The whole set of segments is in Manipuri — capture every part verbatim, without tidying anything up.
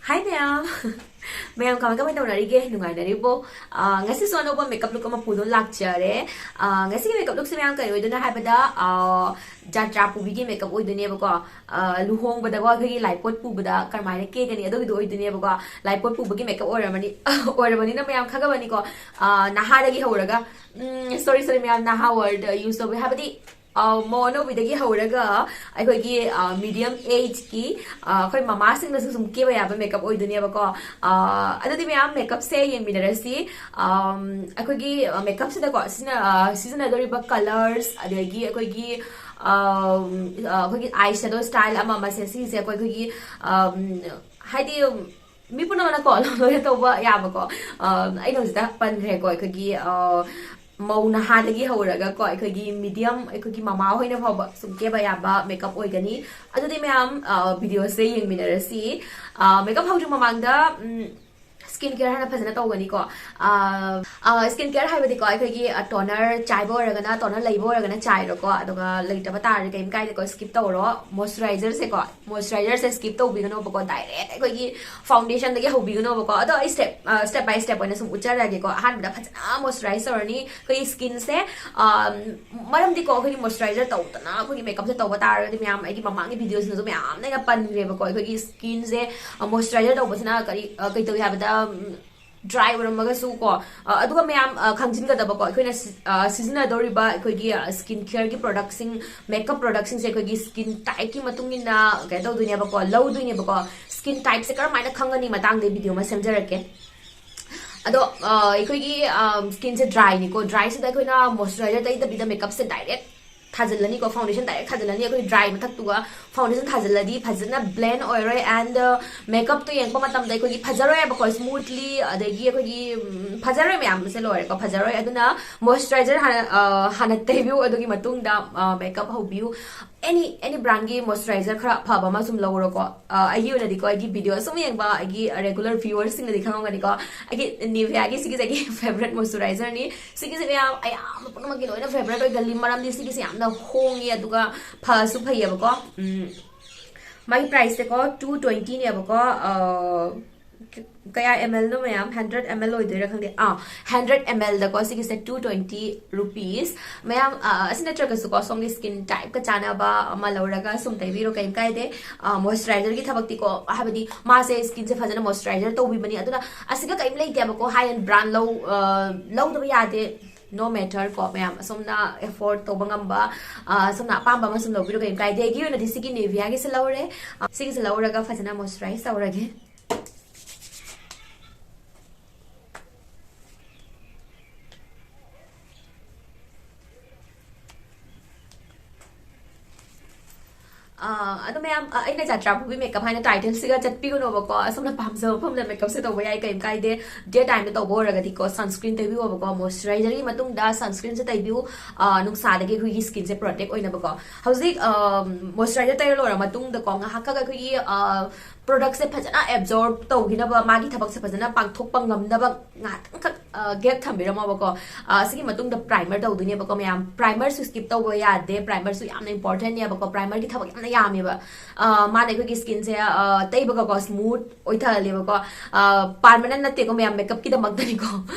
ꯍꯥꯏ ꯃꯌꯥꯝ꯫ ꯃꯌꯥꯝ ꯀꯃꯥꯏ ꯀꯃꯥꯏ ꯇꯧꯅꯔꯤꯒꯦ? ꯅꯨꯡꯉꯥꯏꯅꯔꯤꯕꯣ? ꯑ, ꯉꯁꯤꯁꯨ ꯑꯅꯧꯕ ꯃꯦꯀꯞ ꯂꯨꯛ ꯑꯃ ꯄꯨꯗꯨꯅ ꯂꯥꯛꯆꯔꯦ꯫ ꯑ, ꯉꯁꯤꯒꯤ ꯃꯦꯀꯞ ꯂꯨꯛꯁꯦ ꯃꯌꯥꯝ ꯀꯔꯤ ꯑꯣꯏꯗꯣꯏꯅꯣ ꯍꯥꯏꯕꯗ, ꯑ, ꯖꯥꯇ꯭ꯔꯥ ꯄꯨꯕꯤꯒꯤ ꯃꯦꯀꯞ ꯑꯣꯏꯗꯣꯏꯅꯦꯕꯀꯣ꯫ ꯑ, ꯂꯨꯍꯣꯡꯕꯗꯀꯣ ꯑꯩꯈꯣꯏꯒꯤ ꯂꯥꯏꯄꯣꯠ ꯄꯨꯕꯗ ꯀꯔꯝꯍꯥꯏꯅ ꯀꯦꯒꯅꯤ ꯑꯗꯨꯒꯤꯗꯣ ꯑꯣꯏꯗꯣꯏꯅꯦꯕꯀꯣ꯫ ꯂꯥꯏꯄꯣꯠ ꯄꯨꯕꯒꯤ ꯃꯦꯀꯞ ꯑꯣꯏꯔꯕꯅꯤ-, ꯑꯣꯏꯔꯕꯅꯤꯅ ꯃꯌꯥꯝ ꯈꯪꯉꯕꯅꯤꯀꯣ꯫ ꯑ, ꯅꯍꯥꯗꯒꯤ ꯍꯧꯔꯒ, ꯎꯝ, sorry, sorry, ꯃꯌꯥꯝ ꯅꯍꯥ word use ꯇꯧꯕꯤ, ꯍꯥꯏꯕꯗꯤ, ꯑ, ꯃꯧ ꯑꯅꯧꯕꯤꯗꯒꯤ ꯍꯧꯔꯒ ꯑꯩꯈꯣꯏꯒꯤ, ꯑ, medium age ꯀꯤ, ꯑ, ꯑꯩꯈꯣꯏ ꯃꯃꯥꯁꯤꯡꯅꯁꯨ ꯁꯨꯝ ꯀꯦꯕ ꯌꯥꯕ ꯃꯦꯀꯞ ꯑꯣꯏꯗꯣꯏꯅꯦꯕꯀꯣ꯫ ꯑ, ꯑꯗꯨꯗꯤ ꯃꯌꯥꯝ ꯃꯦꯀꯞꯁꯦ ꯌꯦꯡꯃꯤꯟꯅꯔꯁꯤ꯫ ꯑꯝ, ꯑꯩꯈꯣꯏꯒꯤ, ꯑ, ꯃꯦꯀꯞꯁꯤꯗꯀꯣ ꯁꯤꯖꯤꯟꯅ-, ꯑ, ꯁꯤꯖꯤꯟꯅꯗꯧꯔꯤꯕ colors, ꯑꯗꯒꯤ ꯑꯩꯈꯣꯏꯒꯤ, ꯑꯝ, ꯑ, ꯑꯩꯈꯣꯏꯒꯤ eye shadow style ꯑꯃ ꯑꯃꯁꯦ, ꯁꯤꯁꯦ ꯑꯩꯈꯣꯏ, ꯑꯩꯈꯣꯏꯒꯤ, ꯑꯝ, ꯍꯥꯏꯗꯤ, ꯃꯤ ꯄꯨꯝꯅꯃꯛꯅꯀꯣ ꯂꯣꯏꯅ ꯇꯧꯕ ꯌꯥꯕꯀꯣ꯫ ꯑꯝ, ꯑꯩꯅ ꯍꯧꯖꯤꯛꯇ ꯄꯟꯈ꯭ꯔꯦꯀꯣ, ꯑꯩꯈꯣꯏꯒꯤ, ꯑ, ꯃꯧ ꯅꯍꯥꯗꯒꯤ ꯍꯧꯔꯒꯀꯣ ꯑꯩꯈꯣꯏꯒꯤ medium, ꯑꯩꯈꯣꯏꯒꯤ ꯃꯃꯥ ꯍꯣꯏꯅ ꯐꯥꯎꯕ ꯁꯨꯝ ꯀꯦꯕ ꯌꯥꯕ ꯃꯦꯀꯞ ꯑꯣꯏꯒꯅꯤ꯫ ꯑꯗꯨꯗꯤ ꯃꯌꯥꯝ, ꯑ, video ꯁꯦ ꯌꯦꯡꯃꯤꯟꯅꯔꯁꯤ꯫ ꯑ, ꯃꯦꯀꯞ ꯍꯧꯗ꯭ꯔꯤ ꯃꯃꯥꯡꯗ, ꯎꯝ, skin care ꯍꯥꯟꯅ ꯐꯖꯅ ꯇꯧꯒꯅꯤꯀꯣ꯫ ꯑ, ꯑ, skin care ꯍꯥꯏꯕꯗꯤꯀꯣ ꯑꯩꯈꯣꯏꯒꯤ, ꯑ, toner ꯆꯥꯏꯕ ꯑꯣꯏꯔꯒꯅ, toner ꯂꯩꯕ ꯑꯣꯏꯔꯒꯅ ꯆꯥꯏꯔꯣꯀꯣ, ꯑꯗꯨꯒ ꯂꯩꯇꯕ ꯇꯥꯔꯗꯤ ꯀꯩꯝ ꯀꯥꯏꯗꯦꯀꯣ, skip ꯇꯧꯔꯣ꯫ Moisturizer ꯁꯦꯀꯣ, moisturizer ꯁꯦ skip ꯇꯧꯕꯤꯒꯅꯣꯕꯀꯣ, direct ꯑꯩꯈꯣꯏꯒꯤ foundation ꯗꯒꯤ ꯍꯧꯕꯤꯒꯅꯣꯕꯀꯣ꯫ ꯑꯗꯣ ꯑꯩ step, ꯑ, step by step ꯑꯣꯏꯅ ꯁꯨꯝ ꯎꯠꯆꯔꯛꯑꯒꯦꯀꯣ꯫ ꯑꯍꯥꯟꯕꯗ ꯐꯖꯅ moisturize ꯇꯧꯔꯅꯤ ꯑꯩꯈꯣꯏꯒꯤ skin ꯁꯦ꯫ ꯑ, ꯃꯔꯝꯗꯤꯀꯣ ꯑꯩꯈꯣꯏꯒꯤ moisturizer ꯇꯧꯗꯅ ꯑꯩꯈꯣꯏꯒꯤ ꯃꯦꯀꯞꯁꯦ ꯇꯧꯕ ꯇꯥꯔꯒꯗꯤ, ꯃꯌꯥꯝ ꯑꯩꯒꯤ ꯃꯃꯥꯡꯒꯤ video ꯁꯤꯡꯗꯁꯨ ꯃꯌꯥꯝꯅ ꯑꯩꯅ ꯄꯟꯈ꯭ꯔꯦꯕꯀꯣ, ꯑꯩꯈꯣꯏꯒꯤ skin ꯁꯦ, ꯑ, moisturizer ꯇꯧꯕꯁꯤꯅ ꯀꯔꯤ, ꯑ, ꯀꯩ ꯇꯧꯏ ꯍꯥꯏꯕꯗ, ꯎꯝ, dry ꯑꯣꯏꯔꯝꯃꯒꯁꯨ ꯀꯣ, ꯑ, ꯑꯗꯨꯒ ꯃꯌꯥꯝ, ꯑ, ꯈꯪꯖꯤꯟꯒꯗꯕꯀꯣ, ꯑꯩꯈꯣꯏꯅ ꯁꯤ-, ꯑ, ꯁꯤꯖꯤꯟꯅꯗꯧꯔꯤꯕ ꯑꯩꯈꯣꯏꯒꯤ, ꯑ, skin care ꯒꯤ product ꯁꯤꯡ, makeup product ꯁꯤꯡꯁꯦ ꯑꯩꯈꯣꯏꯒꯤ skin type ꯀꯤ ꯃꯇꯨꯡ ꯏꯟꯅ ꯀꯩꯅꯣ ꯇꯧꯗꯣꯏꯅꯦꯕꯀꯣ, ꯂꯧꯗꯣꯏꯅꯦꯕꯀꯣ꯫ Skin type ꯁꯦ ꯀꯔꯝꯍꯥꯏꯅ ꯈꯪꯒꯅꯤ ꯃꯇꯥꯡꯗ video ꯑꯃ ꯁꯦꯝꯖꯔꯛꯀꯦ꯫ ꯑꯗꯣ, ꯑ, ꯑꯩꯈꯣꯏꯒꯤ, ꯑ, skin ꯁꯦ dry ꯅꯤꯀꯣ, dry ꯁꯤꯗ ꯑꯩꯈꯣꯏꯅ moisturizer ꯇꯩꯗꯕꯤꯗ ꯃꯦꯀꯞꯁꯦ direct ꯊꯥꯖꯤꯜꯂꯅꯤꯀꯣ, foundation direct ꯊꯥꯖꯤꯜꯂꯅꯤ꯫ ꯑꯩꯈꯣꯏ dry ꯃꯊꯛꯇꯨꯒ foundation ꯊꯥꯖꯤꯜꯂꯗꯤ ꯐꯖꯅ blend ꯑꯣꯏꯔꯣꯏ, and, ꯑ, ꯃꯦꯀꯞꯇꯣ ꯌꯦꯡꯉꯛꯄ ꯃꯇꯝꯗ ꯑꯩꯈꯣꯏꯒꯤ ꯐꯖꯔꯣꯏ ꯍꯥꯏꯕꯀꯣ, smoothly, ꯑꯗꯒꯤ ꯑꯩꯈꯣꯏꯒꯤ, ꯎꯝ, ꯐꯖꯔꯣꯏ, ꯃꯌꯥꯝꯁꯦ ꯂꯣꯏꯔꯦꯀꯣ, ꯐꯖꯔꯣꯏ꯫ ꯑꯗꯨꯅ moisturizer ꯍꯥꯟꯅ, ꯑ, ꯍꯥꯟꯅ ꯇꯩꯕꯤꯌꯨ, ꯑꯗꯨꯒꯤ ꯃꯇꯨꯡꯗ, ꯑ, ꯃꯦꯀꯞ ꯍꯧꯕꯤꯌꯨ꯫ Any, any brand ꯒꯤ moisturizer ꯈꯔ ꯐꯕ ꯑꯃ ꯁꯨꯝ ꯂꯧꯔꯣꯀꯣ꯫ ꯑ, ꯑꯩꯒꯤ ꯑꯣꯏꯅꯗꯤꯀꯣ, ꯑꯩꯒꯤ video ꯁꯨꯝ ꯌꯦꯡꯕ ꯑꯩꯒꯤ regular viewers ꯁꯤꯡꯅꯗꯤ ꯈꯪꯉꯝꯒꯅꯤꯀꯣ, ꯑꯩꯒꯤ Nivea ꯒꯤ ꯁꯤꯒꯤꯁꯦ ꯑꯩꯒꯤ favorite moisturizer ꯅꯤ꯫ ꯁꯤꯒꯤꯁꯦ ꯃꯌꯥꯝ ꯑꯌꯥꯝꯕ ꯄꯨꯝꯅꯃꯛꯀꯤ ꯂꯣꯏꯅ favorite ꯑꯣꯏꯒꯜꯂꯤ, ꯃꯔꯝꯗꯤ ꯁꯤꯒꯤꯁꯦ ꯌꯥꯝꯅ ꯍꯣꯡꯉꯤ, ꯑꯗꯨꯒ ꯐꯁꯨ ꯐꯩꯌꯦꯕꯀꯣ꯫ ꯎꯝ, ꯃꯥꯒꯤ price ꯁꯦꯀꯣ two twenty ꯅꯦꯕꯀꯣ꯫ ꯀꯌꯥ ml ꯅꯣ ꯃꯌꯥꯝ? Hundred ml ꯑꯣꯏꯗꯣꯏꯔꯥ ꯈꯪꯗꯦ꯫ ꯑꯥ, hundred ml ꯗꯀꯣ ꯁꯤꯒꯤꯁꯦ two twenty rupees꯫ ꯃꯌꯥꯝ, ꯑꯁꯤ ꯅꯠꯇ꯭ꯔꯒꯁꯨꯀꯣ, ꯁꯣꯝꯒꯤ skin type ꯀ ꯆꯥꯟꯅꯕ ꯑꯃ ꯂꯧꯔꯒ ꯁꯨꯝ ꯇꯩꯕꯤꯔꯣ, ꯀꯩꯝ ꯀꯥꯏꯗꯦ꯫ Moisturizer ꯒꯤ ꯊꯕꯛꯇꯤꯀꯣ, ꯍꯥꯏꯕꯗꯤ ꯃꯥꯁꯦ skin ꯁꯦ ꯐꯖꯅ moisturizer ꯇꯧꯕꯤꯕꯅꯤ꯫ ꯑꯗꯨꯅ ꯑꯁꯤꯒ ꯀꯔꯤꯝ ꯂꯩꯇꯦꯕꯀꯣ, high end brand ꯂꯧ ꯑ, ꯂꯧꯗꯕ ꯌꯥꯗꯦ꯫ No matter ꯀꯣ ꯃꯌꯥꯝ, ꯑꯁꯣꯝꯅ afford ꯇꯧꯕ ꯉꯝꯕ, ꯑ, ꯁꯣꯝꯅ ꯑꯄꯥꯝꯕ ꯑꯃ ꯁꯨꯝ ꯂꯧꯕꯤꯔꯣ, ꯀꯩꯝ ꯀꯥꯏꯗꯦ꯫ ꯑꯩꯒꯤ ꯑꯣꯏꯅꯗꯤ ꯁꯤꯒꯤ Nivea ꯒꯤꯁꯦ ꯂꯧꯔꯦ꯫ ꯑ, ꯁꯤꯒꯤꯁꯦ ꯂꯧꯔꯒ ꯐꯖꯅ moisturize ꯇꯧꯔꯒꯦ꯫ ꯑ, ꯑꯗꯣ ꯃꯌꯥꯝ, ꯑ, ꯑꯩꯅ ꯖꯥꯇ꯭ꯔꯥ ꯄꯨꯕꯤ makeup ꯍꯥꯏꯅ title ꯁꯤꯒ ꯆꯠꯄꯤꯒꯅꯣꯕꯀꯣ꯫ ꯑꯁꯣꯝꯅ ꯄꯥꯝꯖꯕ ꯃꯐꯝꯗ makeup ꯁꯦ ꯇꯧꯕ ꯌꯥꯏ, ꯀꯩꯝ ꯀꯥꯏꯗꯦ꯫ Day time ꯗ ꯇꯧꯕ ꯑꯣꯏꯔꯒꯗꯤꯀꯣ, sunscreen ꯇꯩꯕꯤꯌꯣꯕꯀꯣ꯫ Moisturizer ꯒꯤ ꯃꯇꯨꯡꯗ sunscreen ꯁꯦ ꯇꯩꯕꯤꯌꯨ, ꯑ, ꯅꯨꯡꯁꯥꯗꯒꯤ ꯑꯩꯈꯣꯏꯒꯤ skin ꯁꯦ protect ꯑꯣꯏꯅꯕꯀꯣ꯫ ꯍꯧꯖꯤꯛ, ꯑ, moisturizer ꯇꯩꯔ ꯂꯣꯏꯔ ꯃꯇꯨꯡꯗꯀꯣ, ꯉꯥꯏꯍꯥꯛ ꯈꯛ ꯑꯩꯈꯣꯏꯒꯤ, ꯑ, product ꯁꯦ ꯐꯖꯅ absorb ꯇꯧꯈꯤꯅꯕ, ꯃꯥꯒꯤ ꯊꯕꯛꯁꯦ ꯐꯖꯅ ꯄꯥꯡꯊꯣꯛꯄ ꯉꯝꯅꯕ ꯉꯥꯏꯍꯥꯛꯇꯪꯈꯛ, ꯑ, gap ꯊꯝꯕꯤꯔꯝꯃꯣꯕꯀꯣ꯫ ꯑ, ꯁꯤꯒꯤ ꯃꯇꯨꯡꯗ primer ꯇꯧꯗꯣꯏꯅꯦꯕꯀꯣ ꯃꯌꯥꯝ꯫ Primer ꯁꯨ skip ꯇꯧꯕ ꯌꯥꯗꯦ, primer ꯁꯨ ꯌꯥꯝꯅ important ꯅꯦꯕꯀꯣ꯫ Primer ꯒꯤ ꯊꯕꯛ ꯌꯥꯝꯅ ꯌꯥꯝꯃꯦꯕ꯫ ꯑ, ꯃꯥꯅ ꯑꯩꯈꯣꯏꯒꯤ skin ꯁꯦ, ꯑ, ꯇꯩꯕꯒꯀꯣ smooth ꯑꯣꯏꯊꯍꯜꯂꯦꯕꯀꯣ꯫ ꯑ, permanent ꯅꯠꯇꯦꯀꯣ ꯃꯌꯥꯝ, makeup ꯀꯤꯗꯃꯛꯇꯅꯤꯀꯣ꯫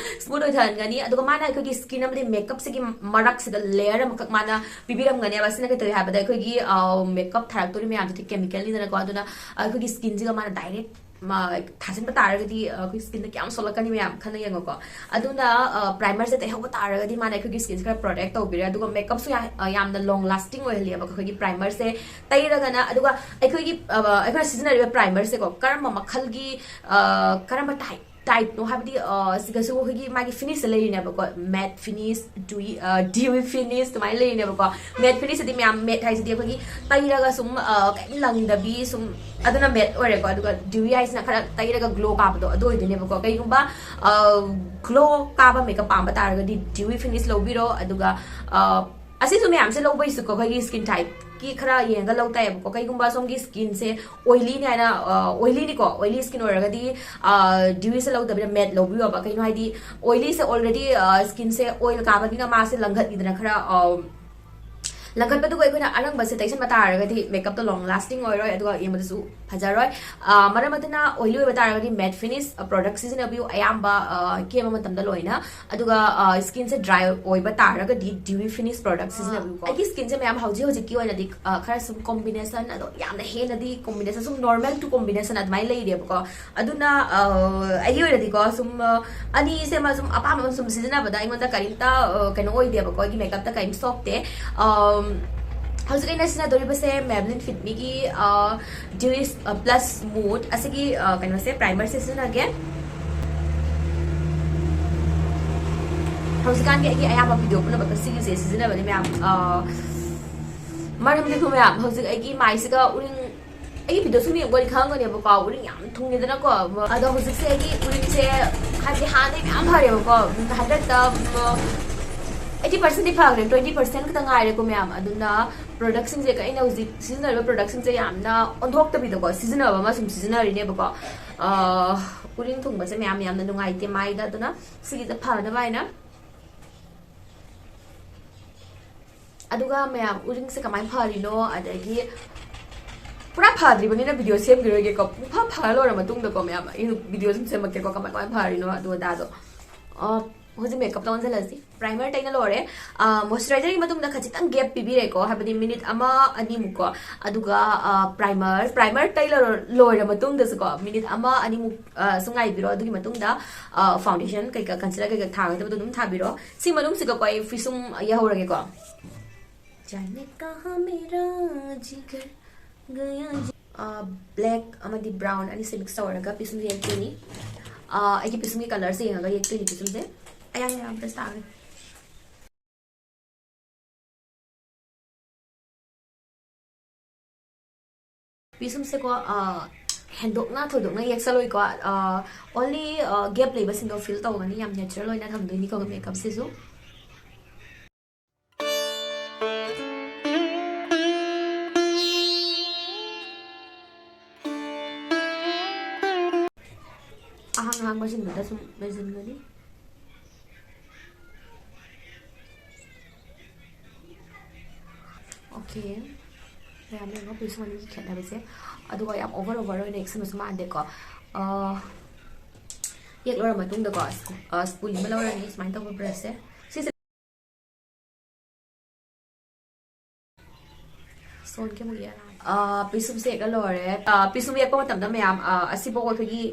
Smooth ꯑꯣꯏꯊꯍꯟꯒꯅꯤ꯫ ꯑꯗꯨꯒ ꯃꯥꯅ ꯑꯩꯈꯣꯏꯒꯤ skin ꯑꯃꯗꯤ makeup ꯁꯤꯒꯤ ꯃꯔꯛꯁꯤꯗ layer ꯑꯃꯈꯛ ꯃꯥꯅ ꯄꯤꯕꯤꯔꯝꯒꯅꯦꯕ꯫ ꯁꯤꯅ ꯀꯩ ꯇꯧꯏ ꯍꯥꯏꯕꯗ ꯑꯩꯈꯣꯏꯒꯤ, ꯑ, makeup ꯊꯥꯔꯛꯇꯣꯔꯤ ꯃꯌꯥꯝꯁꯤꯗꯤ chemical ꯅꯤꯗꯅꯀꯣ꯫ ꯑꯗꯨꯅ ꯑꯩꯈꯣꯏꯒꯤ skin ꯁꯤꯒ ꯃꯥꯅ direct ꯃꯥ, like, ꯊꯥꯖꯤꯟꯕ ꯇꯥꯔꯒꯗꯤ, ꯑ, ꯑꯩꯈꯣꯏ skin ꯗ ꯀꯌꯥꯝ ꯁꯣꯛꯂꯛꯀꯅꯤ ꯃꯌꯥꯝ ꯈꯟꯅ ꯌꯦꯡꯉꯣꯀꯣ꯫ ꯑꯗꯨꯅ, ꯑ, primer ꯁꯦ ꯇꯩꯍꯧꯕ ꯇꯥꯔꯒꯗꯤ ꯃꯥꯅ ꯑꯩꯈꯣꯏꯒꯤ skin ꯁꯦ ꯈꯔ protect ꯇꯧꯕꯤꯔꯦ꯫ ꯑꯗꯨꯒ makeup ꯁꯨ ꯌꯥ-, ꯑ, ꯌꯥꯝꯅ long lasting ꯑꯣꯏꯍꯜꯂꯦꯕ ꯑꯩꯈꯣꯏꯒꯤ primer ꯁꯦ ꯇꯩꯔꯒꯅ꯫ ꯑꯗꯨꯒ ꯑꯩꯈꯣꯏꯒꯤ, ꯑ, ꯑꯩꯈꯣꯏꯅ ꯁꯤꯖꯤꯟꯅꯔꯤꯕ primer ꯁꯦꯀꯣ, ꯀꯔꯝꯕ ꯃꯈꯜꯒꯤ, ꯑ, ꯀꯔꯝꯕ type, type ꯅꯣ ꯍꯥꯏꯕꯗꯤ, ꯑ, ꯁꯤꯒꯁꯨ ꯑꯩꯈꯣꯏꯒꯤ ꯃꯥꯒꯤ finish ꯁꯦ ꯂꯩꯔꯤꯅꯦꯕꯀꯣ, matte finish, dewy, ꯑ, dewy finish ꯑꯗꯨꯃꯥꯏꯅ ꯂꯩꯔꯤꯅꯦꯕꯀꯣ꯫ Matte finish ꯁꯤꯗꯤ ꯃꯌꯥꯝ, matte ꯍꯥꯏꯁꯤꯗꯤ ꯑꯩꯈꯣꯏꯒꯤ ꯇꯩꯔꯒ ꯁꯨꯝ, ꯑ, ꯀꯩꯝ ꯂꯪꯗꯕꯤ ꯁꯨꯝ, ꯑꯗꯨꯅ matte ꯑꯣꯏꯔꯦꯀꯣ꯫ ꯑꯗꯨꯒ dewy ꯍꯥꯏꯁꯤꯅ ꯈꯔ ꯇꯩꯔꯒ glow ꯀꯥꯕꯗꯣ, ꯑꯗꯨ ꯑꯣꯏꯗꯣꯏꯅꯦꯕꯀꯣ꯫ ꯀꯩꯒꯨꯝꯕ, ꯑ, glow ꯀꯥꯕ makeup ꯄꯥꯝꯕ ꯇꯥꯔꯒꯗꯤ dewy finish ꯂꯧꯕꯤꯔꯣ꯫ ꯑꯗꯨꯒ, ꯑ, ꯑꯁꯤꯁꯨ ꯃꯌꯥꯝꯁꯦ ꯂꯧꯕꯩꯁꯨꯀꯣ ꯑꯩꯈꯣꯏꯒꯤ skin type ꯀꯤ ꯈꯔ ꯌꯦꯡꯉꯒ ꯂꯧ ꯇꯥꯏꯌꯦꯕꯀꯣ꯫ ꯀꯩꯒꯨꯝꯕ ꯁꯣꯝꯒꯤ skin ꯁꯦ oily ꯅꯤ ꯍꯥꯏꯅ, ꯑ, oily ꯅꯤꯀꯣ, oily skin ꯑꯣꯏꯔꯒꯗꯤ, ꯑ, dewy ꯁꯦ ꯂꯧꯗꯕꯤꯗ matte ꯂꯧꯕꯤꯌꯣꯕ꯫ ꯀꯩꯅꯣ ꯍꯥꯏꯗꯤ oily ꯁꯦ already, ꯑ, skin ꯁꯦ oil ꯀꯥꯕꯅꯤꯅ ꯃꯥꯁꯦ ꯂꯪꯒꯠꯂꯤꯗꯅ ꯈꯔ, ꯑ, ꯂꯪꯈꯠꯄꯗꯨꯒ ꯑꯩꯈꯣꯏꯅ ꯑꯔꯪꯕꯁꯦ ꯇꯩꯁꯟꯕ ꯇꯥꯔꯒꯗꯤ ꯃꯦꯀꯞꯇꯣ ꯂꯣꯡ ꯂꯥꯁꯇꯤꯡ ꯑꯣꯏꯔꯣꯏ, ꯑꯗꯨꯒ ꯌꯦꯡꯕꯗꯁꯨ ꯐꯖꯔꯣꯏ꯫ ꯑ, ꯃꯔꯝ ꯑꯗꯨꯅ ꯑꯣꯏꯂꯤ ꯑꯣꯏꯕ ꯇꯥꯔꯒꯗꯤ ꯃꯦꯠ ꯐꯤꯅꯤꯁ ꯄ꯭ꯔꯣꯗꯛꯠ ꯁꯤꯖꯤꯟꯅꯕꯤꯌꯨ꯫ ꯑꯌꯥꯝꯕ, ꯑ, ꯀꯦꯕ ꯃꯇꯝꯗ ꯂꯣꯏꯅ꯫ ꯑꯗꯨꯒ, ꯑ, ꯁ꯭ꯀꯤꯟꯁꯦ ꯗ꯭ꯔꯥꯏ ꯑꯣꯏꯕ ꯇꯥꯔꯒꯗꯤ ꯗ꯭ꯌꯨꯏ ꯐꯤꯅꯤꯁ ꯄ꯭ꯔꯣꯗꯛꯠ ꯁꯤꯖꯤꯟꯅꯕꯤꯌꯨꯀꯣ꯫ ꯑꯩꯒꯤ ꯁ꯭ꯀꯤꯟꯁꯦ ꯃꯌꯥꯝ ꯍꯧꯖꯤꯛ ꯍꯧꯖꯤꯛꯀꯤ ꯑꯣꯏꯅꯗꯤ, ꯑ, ꯈꯔ ꯁꯨꯝ ꯀꯣꯝꯕꯤꯅꯦꯁꯟ, ꯑꯗꯣ ꯌꯥꯝꯅ ꯍꯦꯟꯅꯗꯤ ꯀꯣꯝꯕꯤꯅꯦꯁꯟ, ꯁꯨꯝ ꯅꯣꯔꯃꯦꯜ ꯇꯨ ꯀꯣꯝꯕꯤꯅꯦꯁꯟ ꯑꯗꯨꯃꯥꯏꯅ ꯂꯩꯔꯦꯕꯀꯣ꯫ ꯑꯗꯨꯅ, ꯑ, ꯑꯩꯒꯤ ꯑꯣꯏꯅꯗꯤꯀꯣ, ꯁꯨꯝ, ꯑ, ꯑꯅꯤꯁꯦ ꯑꯃ ꯁꯨꯝ ꯑꯄꯥꯝꯕ ꯑꯃ ꯁꯨꯝ ꯁꯤꯖꯤꯟꯅꯕꯗ ꯑꯩꯉꯣꯟꯗ ꯀꯔꯤꯝꯇ, ꯑ, ꯀꯩꯅꯣ ꯑꯣꯏꯗꯦꯕꯀꯣ, ꯑꯩꯒꯤ ꯃꯦꯀꯞꯇ ꯀꯔꯤꯝ ꯁꯣꯛꯇꯦ꯫ ꯑꯝ, ꯍꯧꯖꯤꯛ ꯑꯩꯅ ꯁꯤꯖꯤꯟꯅꯗꯣꯔꯤꯕꯁꯦ Maybelline Fit Meꯒꯤ, ꯑ, Dewy, ꯑ, Plus Mood ꯑꯁꯤꯒꯤ, ꯑ, ꯀꯩꯅꯣꯁꯦ, ꯄ꯭ꯔꯥꯏꯃꯔꯁꯦ ꯁꯤꯖꯤꯟꯅꯒꯦ꯫ ꯍꯧꯖꯤꯛꯀꯥꯟꯒꯤ ꯑꯩꯒꯤ ꯑꯌꯥꯝꯕ ꯚꯤꯗꯤꯑꯣ ꯄꯨꯝꯅꯃꯛꯇ ꯁꯤꯒꯤꯁꯦ ꯁꯤꯖꯤꯟꯅꯕꯅꯦ ꯃꯌꯥꯝ꯫ ꯑ, ꯃꯔꯝꯗꯤꯀꯣ ꯃꯌꯥꯝ, ꯍꯧꯖꯤꯛ ꯑꯩꯒꯤ ꯃꯥꯏꯁꯤꯒ ꯎꯔꯤꯡ, ꯑꯩꯒꯤ ꯚꯤꯗꯤꯑꯣ ꯁꯨꯝ ꯌꯦꯡꯕꯗꯤ ꯈꯪꯉꯝꯒꯅꯦꯕꯀꯣ, ꯎꯔꯤꯡ ꯌꯥꯝ ꯊꯨꯡꯉꯦꯗꯅꯀꯣ꯫ ꯑꯗꯣ ꯍꯧꯖꯤꯛꯁꯦ ꯑꯩꯒꯤ ꯎꯔꯤꯡꯁꯦ ꯍꯥꯏꯕꯗꯤ ꯍꯥꯟꯅꯗꯤ ꯃꯌꯥꯝ ꯐꯔꯦꯕꯀꯣ, ꯍꯟꯗꯛꯇ, ꯎꯝ, ꯑꯩꯠꯇꯤ ꯄꯥꯔꯁꯦꯟꯗꯤ ꯐꯈ꯭ꯔꯦ, ꯇ꯭ꯋꯦꯟꯇꯤ ꯄꯥꯔꯁꯦꯟ ꯈꯛꯇ ꯉꯥꯏꯔꯦꯀꯣ ꯃꯌꯥꯝ꯫ ꯑꯗꯨꯅ ꯄ꯭ꯔꯣꯗꯛꯁꯤꯡꯁꯦ, ꯑꯩꯅ ꯍꯧꯖꯤꯛ ꯁꯤꯖꯤꯟꯅꯔꯤꯕ ꯄ꯭ꯔꯣꯗꯛꯁꯤꯡꯁꯦ ꯌꯥꯝꯅ ꯑꯣꯟꯊꯣꯛꯇꯕꯤꯗꯀꯣ, ꯁꯤꯖꯤꯟꯅꯕ ꯑꯃ ꯁꯨꯝ ꯁꯤꯖꯤꯟꯅꯔꯤꯅꯦꯕꯀꯣ꯫ ꯑ, ꯎꯔꯤꯡ ꯊꯨꯡꯕꯁꯦ ꯃꯌꯥꯝ ꯌꯥꯝꯅ ꯅꯨꯡꯉꯥꯏꯇꯦ ꯃꯥꯏꯗ, ꯑꯗꯨꯅ ꯁꯤꯒꯤꯁꯦ ꯐꯅꯕ ꯍꯥꯏꯅ꯫ ꯑꯗꯨꯒ ꯃꯌꯥꯝ, ꯎꯔꯤꯡꯁꯦ ꯀꯃꯥꯏꯅ ꯐꯔꯤꯅꯣ, ꯑꯗꯒꯤ ꯄꯨꯔꯥ ꯐꯗ꯭ꯔꯤꯕꯅꯤꯅ ꯚꯤꯗꯤꯑꯣ ꯁꯦꯝꯈꯤꯔꯣꯏꯒꯦꯀꯣ꯫ ꯄꯨꯡꯐ ꯐꯔ ꯂꯣꯏꯔ ꯃꯇꯨꯡꯗꯀꯣ ꯃꯌꯥꯝ, ꯑꯩ ꯚꯤꯗꯤꯑꯣ ꯁꯨꯝ ꯁꯦꯝꯃꯛꯀꯦꯀꯣ, ꯀꯃꯥꯏ ꯀꯃꯥꯏꯅ ꯐꯔꯤꯅꯣ ꯑꯗꯨ ꯑꯗꯥꯗꯣ꯫ ꯑ, ꯍꯧꯖꯤꯛ ꯃꯦꯀꯞꯇ ꯑꯣꯟꯁꯤꯜꯂꯁꯤ꯫ ꯄ꯭ꯔꯥꯏꯃꯔ ꯇꯩꯅ ꯂꯣꯏꯔꯦ꯫ ꯑ, ꯃꯣꯏꯆꯔꯥꯏꯖꯔꯒꯤ ꯃꯇꯨꯡꯗ ꯈꯖꯤꯛꯇꯪ ꯒꯦꯞ ꯄꯤꯕꯤꯔꯦꯀꯣ, ꯍꯥꯏꯕꯗꯤ ꯃꯤꯅꯤꯠ ꯑꯃ ꯑꯅꯤꯃꯨꯛꯀꯣ꯫ ꯑꯗꯨꯒ, ꯑ, ꯄ꯭ꯔꯥꯏꯃꯔ, ꯄ꯭ꯔꯥꯏꯃꯔ ꯇꯩ ꯂꯣꯏꯔ-, ꯂꯣꯏꯔ ꯃꯇꯨꯡꯗꯁꯨꯀꯣ, ꯃꯤꯅꯤꯠ ꯑꯃ ꯑꯅꯤꯃꯨꯛ, ꯑ, ꯁꯨꯝ ꯉꯥꯏꯕꯤꯔꯣ꯫ ꯑꯗꯨꯒꯤ ꯃꯇꯨꯡꯗ, ꯑ, ꯐꯥꯎꯟꯗꯦꯁꯟ ꯀꯩꯀꯥ, ꯀꯟꯁꯤꯂꯔ ꯀꯩꯀꯥ ꯊꯥꯔꯣꯏꯗꯕꯗꯣ ꯑꯗꯨꯝ ꯊꯥꯕꯤꯔꯣ꯫ ꯁꯤ ꯃꯅꯨꯡꯁꯤꯒꯀꯣ ꯑꯩ ꯐꯤꯁꯨꯝ ꯌꯥꯍꯧꯔꯒꯦꯀꯣ꯫ ꯖꯥꯅꯦ ꯀꯍꯥ ꯃꯦꯔꯥ ꯖꯤꯒꯔ ꯒꯌꯥ ꯖꯤ-, ꯑ, ꯕ꯭ꯂꯦꯛ ꯑꯃꯗꯤ ꯕ꯭ꯔꯥꯎꯟ ꯑꯅꯤꯁꯦ ꯃꯤꯛꯁ ꯇꯧꯔꯒ ꯄꯤꯁꯨꯝꯁꯦ ꯌꯦꯛꯇꯣꯏꯅꯤ꯫ ꯑ, ꯑꯩꯒꯤ ꯄꯤꯁꯨꯝꯒꯤ ꯀꯂꯔꯁꯦ ꯌꯦꯡꯉꯒ ꯌꯦꯛꯇꯣꯏꯅꯤ ꯄꯤꯁꯨꯝꯁꯦ꯫ ꯑꯌꯥ, ꯑꯌꯥ, ꯕ꯭ꯔꯁ ꯇꯥꯈ꯭ꯔꯦ꯫ ꯄꯤꯁꯨꯝꯁꯦꯀꯣ, ꯑ, ꯍꯦꯟꯗꯣꯛꯅ ꯊꯣꯏꯗꯣꯛꯅ ꯌꯦꯛꯁꯜꯂꯣꯏꯀꯣ꯫ ꯑ, only, ꯑ, ꯒꯦꯞ ꯂꯩꯕꯁꯤꯡꯗꯣ ꯐꯤꯜ ꯇꯧꯒꯅꯤ, ꯌꯥꯝ ꯅꯦꯆꯔꯦꯜ ꯑꯣꯏꯅ ꯊꯝꯗꯣꯏꯅꯤꯀꯣ ꯃꯦꯀꯞꯁꯤꯁꯨ꯫ ꯑꯍꯥꯡ ꯑꯍꯥꯡꯕꯁꯤꯡꯗꯨꯗ ꯁꯨꯝ ꯂꯩꯁꯤꯟꯒꯅꯤ꯫ ꯃꯌꯥꯝ ꯌꯦꯡꯉꯣ, ꯄꯤꯁꯨꯝ ꯑꯅꯤꯒꯤ ꯈꯦꯠꯅꯕꯁꯦ꯫ ꯑꯗꯨꯒ ꯌꯥꯝ ꯑꯣꯚꯔ ꯑꯣꯚꯔ ꯑꯣꯏꯅ ꯌꯦꯛꯁꯟꯕꯁꯨ ꯃꯥꯟꯗꯦꯀꯣ꯫ ꯑ, ꯌꯦꯛ ꯂꯣꯏꯔ ꯃꯇꯨꯡꯗꯀꯣ, ꯁ꯭ꯄꯨ-, ꯑ, ꯁ꯭ꯄꯨꯂꯤ ꯑꯃ ꯂꯧꯔꯅꯤ, ꯁꯨꯃꯥꯏꯅ ꯇꯧꯕ ꯕ꯭ꯔꯁꯁꯦ꯫ ꯁꯤꯁꯦ ꯁꯣꯟꯒꯦ ꯑꯃꯨꯛ ꯌꯦꯛꯑꯒ꯫ ꯑ, ꯄꯤꯁꯨꯝꯁꯦ ꯌꯦꯛꯑ ꯂꯣꯏꯔꯦ꯫ ꯑ, ꯄꯤꯁꯨꯝ ꯌꯦꯛꯄ ꯃꯇꯝꯗ ꯃꯌꯥꯝ, ꯑ, ꯑꯁꯤꯐꯥꯎ ꯑꯩꯈꯣꯏꯒꯤ,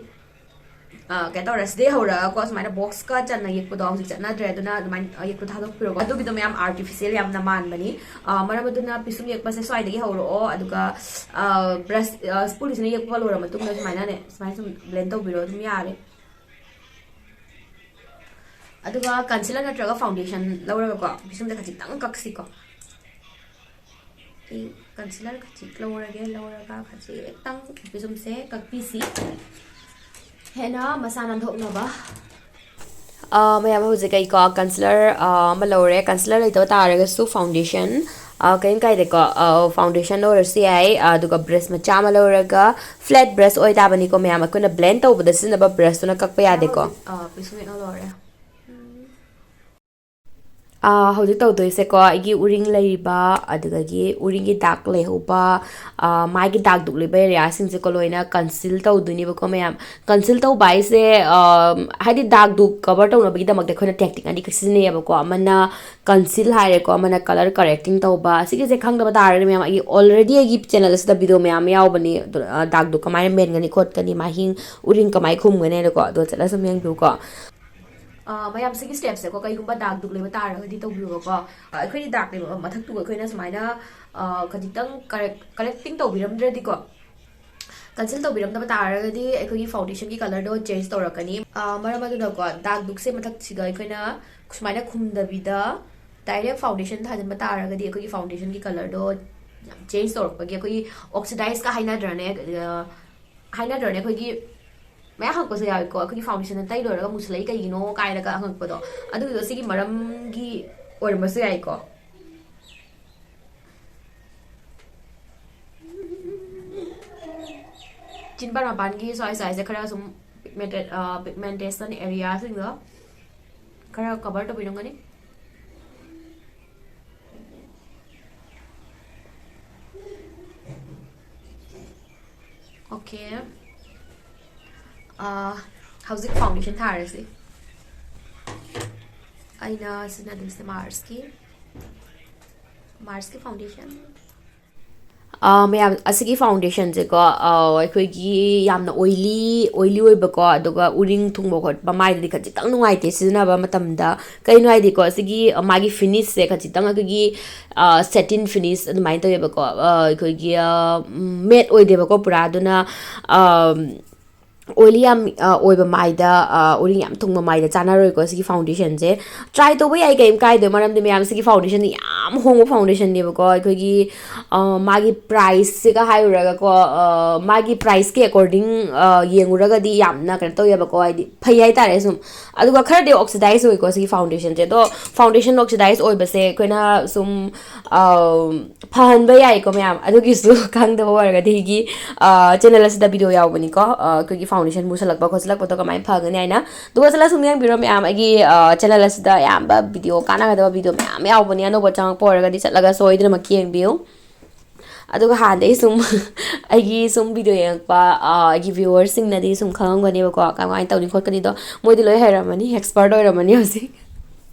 ꯑ, ꯀꯩꯅꯣ ꯇꯧꯔꯦ, ꯁꯤꯗꯩ ꯍꯧꯔꯒꯀꯣ ꯁꯨꯃꯥꯏꯅ ꯕꯣꯛꯁꯀ ꯆꯟꯅ ꯌꯦꯛꯄꯗꯣ ꯍꯧꯖꯤꯛ ꯆꯠꯅꯗ꯭ꯔꯦ, ꯑꯗꯨꯅ ꯑꯗꯨꯃꯥꯏꯅ, ꯑ, ꯌꯦꯛꯄ ꯊꯥꯗꯣꯛꯄꯤꯔꯣꯀꯣ꯫ ꯑꯗꯨꯒꯤꯗꯣ ꯃꯌꯥꯝ ꯑꯥꯔꯇꯤꯐꯤꯁꯤꯌꯦꯜ ꯌꯥꯝꯅ ꯃꯥꯟꯕꯅꯤ꯫ ꯑ, ꯃꯔꯝ ꯑꯗꯨꯅ ꯄꯤꯁꯨꯝ ꯌꯦꯛꯄꯁꯦ ꯁ꯭ꯋꯥꯏꯗꯒꯤ ꯍꯧꯔꯛꯑꯣ, ꯑꯗꯨꯒ, ꯑ, ꯕ꯭ꯔꯁ, ꯑ, ꯁ꯭ꯄꯨꯂꯤꯁꯤꯅ ꯌꯦꯛꯄ ꯂꯣꯏꯔ ꯃꯇꯨꯡꯗ ꯁꯨꯃꯥꯏꯅꯅꯦ, ꯁꯨꯃꯥꯏꯅ ꯁꯨꯝ ꯕ꯭ꯂꯦꯟ ꯇꯧꯕꯤꯔꯣ, ꯑꯗꯨꯝ ꯌꯥꯔꯦ꯫ ꯑꯗꯨꯒ ꯀꯟꯁꯤꯂꯔ ꯅꯠꯇ꯭ꯔꯒ ꯐꯥꯎꯟꯗꯦꯁꯟ ꯂꯧꯔꯒꯀꯣ, ꯄꯤꯁꯨꯝꯗ ꯈꯖꯤꯛꯇꯪ ꯀꯛꯁꯤꯀꯣ꯫ ꯑꯩ ꯀꯟꯁꯤꯂꯔ ꯈꯖꯤꯛ ꯂꯧꯔꯒꯦ, ꯂꯧꯔꯒ ꯈꯖꯤꯛꯇꯪ ꯄꯤꯁꯨꯝꯁꯦ ꯀꯛꯄꯤꯁꯤ, ꯍꯦꯟꯅ ꯃꯁꯥ ꯅꯥꯟꯊꯣꯛꯅꯕ꯫ ꯑ, ꯃꯌꯥꯝ ꯍꯧꯖꯤꯛ ꯑꯩꯀꯣ ꯀꯟꯁꯤꯂꯔ, ꯑ, ꯑꯃ ꯂꯧꯔꯦ꯫ ꯀꯟꯁꯤꯂꯔ ꯂꯩꯇꯕ ꯇꯥꯔꯒꯁꯨ ꯐꯥꯎꯟꯗꯦꯁꯟ, ꯑ, ꯀꯔꯤꯝ ꯀꯥꯏꯗꯦꯀꯣ, ꯑ, ꯐꯥꯎꯟꯗꯦꯁꯟ ꯑꯣꯏꯔꯁꯨ ꯌꯥꯏ꯫ ꯑ, ꯑꯗꯨꯒ ꯕ꯭ꯔꯁ ꯃꯆꯥ ꯑꯃ ꯂꯧꯔꯒ, ꯐ꯭ꯂꯦꯠ ꯕ꯭ꯔꯁ ꯑꯣꯏ ꯇꯥꯕꯅꯤꯀꯣ ꯃꯌꯥꯝ, ꯑꯩꯈꯣꯏꯅ ꯕ꯭ꯂꯦꯟ ꯇꯧꯕꯗ ꯁꯤꯖꯤꯟꯅꯕ ꯕ꯭ꯔꯁꯇꯨꯅ ꯀꯛꯄ ꯌꯥꯗꯦꯀꯣ꯫ ꯑ, ꯄꯤꯁꯨꯝ ꯌꯦꯛꯅ ꯂꯣꯏꯔꯦ꯫ ꯑꯥ, ꯍꯧꯖꯤꯛ ꯇꯧꯗꯣꯏꯁꯦꯀꯣ, ꯑꯩꯒꯤ ꯎꯔꯤꯡ ꯂꯩꯔꯤꯕ, ꯑꯗꯨꯗꯒꯤ ꯎꯔꯤꯡꯒꯤ ꯗꯥꯛ ꯂꯩꯍꯧꯕ, ꯑꯥ, ꯃꯥꯏꯒꯤ ꯗꯥꯛ ꯗꯨꯛ ꯂꯩꯕ ꯑꯦꯔꯤꯌꯥꯁꯤꯡꯁꯦꯀꯣ, ꯂꯣꯏꯅ ꯀꯟꯁꯤꯜ ꯇꯧꯗꯣꯏꯅꯦꯕꯀꯣ ꯃꯌꯥꯝ꯫ ꯀꯟꯁꯤꯜ ꯇꯧꯕ ꯍꯥꯏꯁꯦ, ꯑꯥ, ꯍꯥꯏꯗꯤ ꯗꯥꯛ ꯗꯨꯛ ꯀꯚꯔ ꯇꯧꯅꯕꯒꯤꯗꯃꯛꯇ ꯑꯩꯈꯣꯏꯅ ꯇꯦꯛꯅꯤꯛ ꯑꯅꯤꯈꯛ ꯁꯤꯖꯤꯟꯅꯩꯌꯦꯕꯀꯣ꯫ ꯑꯃꯅ ꯀꯟꯁꯤꯜ ꯍꯥꯏꯔꯦꯀꯣ, ꯑꯃꯅ ꯀꯂꯔ ꯀꯔꯦꯛꯇꯤꯡ ꯇꯧꯕ꯫ ꯁꯤꯒꯤꯁꯦ ꯈꯪꯗꯕ ꯇꯥꯔꯒꯗꯤ ꯃꯌꯥꯝ, ꯑꯩꯒꯤ already ꯑꯩꯒꯤ ꯆꯦꯅꯦꯜ ꯑꯁꯤꯗ ꯚꯤꯗꯤꯑꯣ ꯃꯌꯥꯝ ꯌꯥꯎꯕꯅꯤ, ꯑꯗꯣ, ꯑꯥ, ꯗꯥꯛ ꯗꯨꯛ ꯀꯃꯥꯏꯅ ꯃꯦꯟꯒꯅꯤ ꯈꯣꯠꯀꯅꯤ, ꯃꯍꯤꯡ, ꯎꯔꯤꯡ ꯀꯃꯥꯏꯅ ꯈꯨꯝꯒꯅꯤ ꯍꯥꯏꯅꯀꯣ, ꯑꯗꯣ ꯆꯠꯂ ꯁꯨꯝ ꯌꯦꯡꯕꯤꯌꯨꯀꯣ꯫ ꯑ, ꯃꯌꯥꯝ ꯁꯤꯒꯤ ꯁ꯭ꯇꯦꯞꯁꯦꯀꯣ, ꯀꯩꯒꯨꯝꯕ ꯗꯥꯛ ꯗꯨꯛ ꯂꯩꯕ ꯇꯥꯔꯒꯗꯤ ꯇꯧꯕꯤꯌꯣꯕꯀꯣ꯫ ꯑ, ꯑꯩꯈꯣꯏꯗꯤ ꯗꯥꯛ ꯂꯩꯕ ꯃꯊꯛꯇꯨꯒ ꯑꯩꯈꯣꯏꯅ ꯁꯨꯃꯥꯏꯅ, ꯑ, ꯈꯖꯤꯛꯇꯪ ꯀꯔꯦꯛ-, ꯀꯔꯦꯛꯇꯤꯡ ꯇꯧꯕꯤꯔꯝꯗ꯭ꯔꯗꯤꯀꯣ, ꯀꯟꯁꯤꯜ ꯇꯧꯕꯤꯔꯝꯗꯕ ꯇꯥꯔꯒꯗꯤ ꯑꯩꯈꯣꯏꯒꯤ ꯐꯥꯎꯟꯗꯦꯁꯟꯒꯤ ꯀꯂꯔꯗꯣ ꯆꯦꯟꯖ ꯇꯧꯔꯛꯀꯅꯤ꯫ ꯑ, ꯃꯔꯝ ꯑꯗꯨꯅꯀꯣ, ꯗꯥꯛ ꯗꯨꯛꯁꯦ ꯃꯊꯛꯁꯤꯗ ꯑꯩꯈꯣꯏꯅ ꯁꯨꯃꯥꯏꯅ ꯈꯨꯝꯗꯕꯤꯗ ꯗꯥꯏꯔꯦꯛ ꯐꯥꯎꯟꯗꯦꯁꯟ ꯊꯥꯖꯤꯟꯕ ꯇꯥꯔꯒꯗꯤ ꯑꯩꯈꯣꯏꯒꯤ ꯐꯥꯎꯟꯗꯦꯁꯟꯒꯤ ꯀꯂꯔꯗꯣ ꯌꯥꯝ ꯆꯦꯟꯖ ꯇꯧꯔꯛꯄꯒꯤ, ꯑꯩꯈꯣꯏꯒꯤ ꯑꯣꯛꯁꯤꯗꯥꯏꯁꯀ ꯍꯥꯏꯅꯗ꯭ꯔꯅꯦ, ꯑ, ꯍꯥꯏꯅꯗ꯭ꯔꯅꯦ ꯑꯩꯈꯣꯏꯒꯤ ꯃꯌꯥꯝ ꯍꯪꯉꯛꯄꯁꯨ ꯌꯥꯎꯏꯀꯣ, ꯑꯩꯈꯣꯏꯒꯤ ꯐꯥꯎꯟꯗꯦꯁꯟ ꯇꯩ ꯂꯣꯏꯔꯒ ꯃꯨꯁꯜꯂꯛꯏ ꯀꯩꯒꯤꯅꯣ ꯀꯥꯏꯅꯒ ꯍꯪꯉꯛꯄꯗꯣ, ꯑꯗꯨꯒꯤꯗꯣ ꯁꯤꯒꯤ ꯃꯔꯝꯒꯤ ꯑꯣꯏꯔꯝꯕꯁꯨ ꯌꯥꯏꯀꯣ꯫ ꯆꯤꯟꯕꯥꯟ ꯃꯄꯥꯟꯒꯤ ꯁ꯭ꯋꯥꯏ ꯁ꯭ꯋꯥꯏꯁꯦ ꯈꯔ ꯁꯨꯝ ꯄꯤꯒꯃꯦꯟꯇꯦꯠ, ꯄꯤꯒꯃꯦꯟꯇꯦꯁꯟ ꯑꯦꯔꯤꯌꯥꯁꯤꯡꯗꯣ ꯈꯔ ꯀꯚꯔ ꯇꯧꯕꯤꯔꯝꯒꯅꯤ꯫ Okay. ꯑꯥ, ꯍꯧꯖꯤꯛ foundation ꯊꯥꯔꯁꯤ꯫ ꯑꯩꯅ ꯁꯤꯖꯤꯟꯅꯗꯣꯏꯁꯦ Marsꯀꯤ, Marsꯀꯤ foundation꯫ ꯑꯥ, ꯃꯌꯥꯝ, ꯑꯁꯤꯒꯤ foundationꯁꯦꯀꯣ, ꯑꯥ, ꯑꯩꯈꯣꯏꯒꯤ ꯌꯥꯝꯅ oily, oily ꯑꯣꯏꯕꯀꯣ, ꯑꯗꯨꯒ ꯎꯔꯤꯡ ꯊꯨꯡꯕ ꯈꯣꯠꯄ, ꯃꯥꯏꯗꯗꯤ ꯈꯖꯤꯛꯇꯪ ꯅꯨꯡꯉꯥꯏꯇꯦ ꯁꯤꯖꯤꯟꯅꯕ ꯃꯇꯝꯗ꯫ ꯀꯩꯅꯣ ꯍꯥꯏꯗꯤꯀꯣ, ꯁꯤꯒꯤ, ꯑ, ꯃꯥꯒꯤ finishꯁꯦ ꯈꯖꯤꯛꯇꯪ ꯑꯩꯈꯣꯏꯒꯤ, ꯑ, satin finish ꯑꯗꯨꯃꯥꯏꯅ ꯇꯧꯋꯦꯕꯀꯣ꯫ ꯑ, ꯑꯩꯈꯣꯏꯒꯤ, ꯑ, ꯎꯝ, matte ꯑꯣꯏꯗꯦꯕꯀꯣ ꯄꯨꯔꯥ꯫ ꯑꯗꯨꯅ, ꯑ, oily ꯌꯥꯝ, ꯑ, ꯑꯣꯏꯕ ꯃꯥꯏꯗ, ꯑ, ꯎꯔꯤꯡ ꯌꯥꯝ ꯊꯨꯡꯕ ꯃꯥꯏꯗ ꯆꯥꯅꯔꯣꯏꯀꯣ ꯁꯤꯒꯤ foundationꯁꯦ꯫ Try ꯇꯧꯕ ꯌꯥꯏ, ꯀꯩꯝ ꯀꯥꯏꯗꯦ, ꯃꯔꯝꯗꯤ ꯃꯌꯥꯝ, ꯁꯤꯒꯤ foundationꯁꯦ ꯌꯥꯝ ꯍꯣꯡꯕ foundationꯅꯦꯕꯀꯣ꯫ ꯑꯩꯈꯣꯏꯒꯤ, ꯑ, ꯃꯥꯒꯤ priceꯁꯤꯒ ꯍꯥꯏꯔꯨꯔꯒꯀꯣ, ꯑ, ꯃꯥꯒꯤ priceꯀꯤ according, ꯑ, ꯌꯦꯡꯉꯨꯔꯒꯗꯤ ꯌꯥꯝꯅ ꯀꯩꯅꯣ ꯇꯧꯋꯦꯕꯀꯣ, ꯍꯥꯏꯗꯤ ꯐꯩ ꯍꯥꯏꯇꯥꯔꯦ ꯁꯨꯝ꯫ ꯑꯗꯨꯒ ꯈꯔꯗꯤ oxidize ꯑꯣꯏꯀꯣ ꯁꯤꯒꯤ foundationꯁꯦ꯫ ꯑꯗꯣ foundation oxidize ꯑꯣꯏꯕꯁꯦ ꯑꯩꯈꯣꯏꯅ ꯁꯨꯝ, ꯑ, ꯐꯍꯟꯕ ꯌꯥꯏꯀꯣ ꯃꯌꯥꯝ꯫ ꯑꯗꯨꯒꯤꯁꯨ ꯈꯪꯗꯕ ꯑꯣꯏꯔꯒꯗꯤ ꯑꯩꯒꯤ, ꯑ, channel ꯑꯁꯤꯗ video ꯌꯥꯎꯕꯅꯤꯀꯣ꯫ ꯑ, ꯑꯩꯈꯣꯏꯒꯤ foundation ꯃꯨꯁꯜꯂꯛꯄ ꯈꯣꯠꯆꯜꯂꯛꯄꯗꯣ ꯀꯃꯥꯏꯅ ꯐꯒꯅꯤ ꯍꯥꯏꯅ꯫ ꯑꯗꯨꯒ ꯆꯠꯂ ꯁꯨꯝ ꯌꯦꯡꯕꯤꯔꯣ ꯃꯌꯥꯝ, ꯑꯩꯒꯤ, ꯑ, channel ꯑꯁꯤꯗ ꯑꯌꯥꯝꯕ video, ꯀꯥꯟꯅꯒꯗꯕ video ꯃꯌꯥꯝ ꯌꯥꯎꯕꯅꯤ꯫ ꯑꯅꯧꯕ ꯆꯪꯉꯛꯄ ꯑꯣꯏꯔꯒꯗꯤ ꯆꯠꯂꯒ ꯁꯣꯏꯗꯅꯃꯛꯀꯤ ꯌꯦꯡꯕꯤꯌꯨ꯫ ꯑꯗꯨꯒ ꯍꯥꯟꯅꯗꯩ ꯁꯨꯝ ꯑꯩꯒꯤ ꯁꯨꯝ video ꯌꯦꯡꯉꯛꯄ, ꯑ, ꯑꯩꯒꯤ viewerꯁꯤꯡꯅꯗꯤ ꯁꯨꯝ ꯈꯪꯉꯝꯒꯅꯦꯕꯀꯣ, ꯀꯃꯥꯏꯅ ꯇꯧꯅꯤ ꯈꯣꯠꯀꯅꯤꯗꯣ꯫ ꯃꯣꯏꯗꯤ ꯂꯣꯏ ꯍꯩꯔꯝꯃꯅꯤ, expert ꯑꯣꯏꯔꯝꯃꯅꯤ ꯍꯧꯖꯤꯛ꯫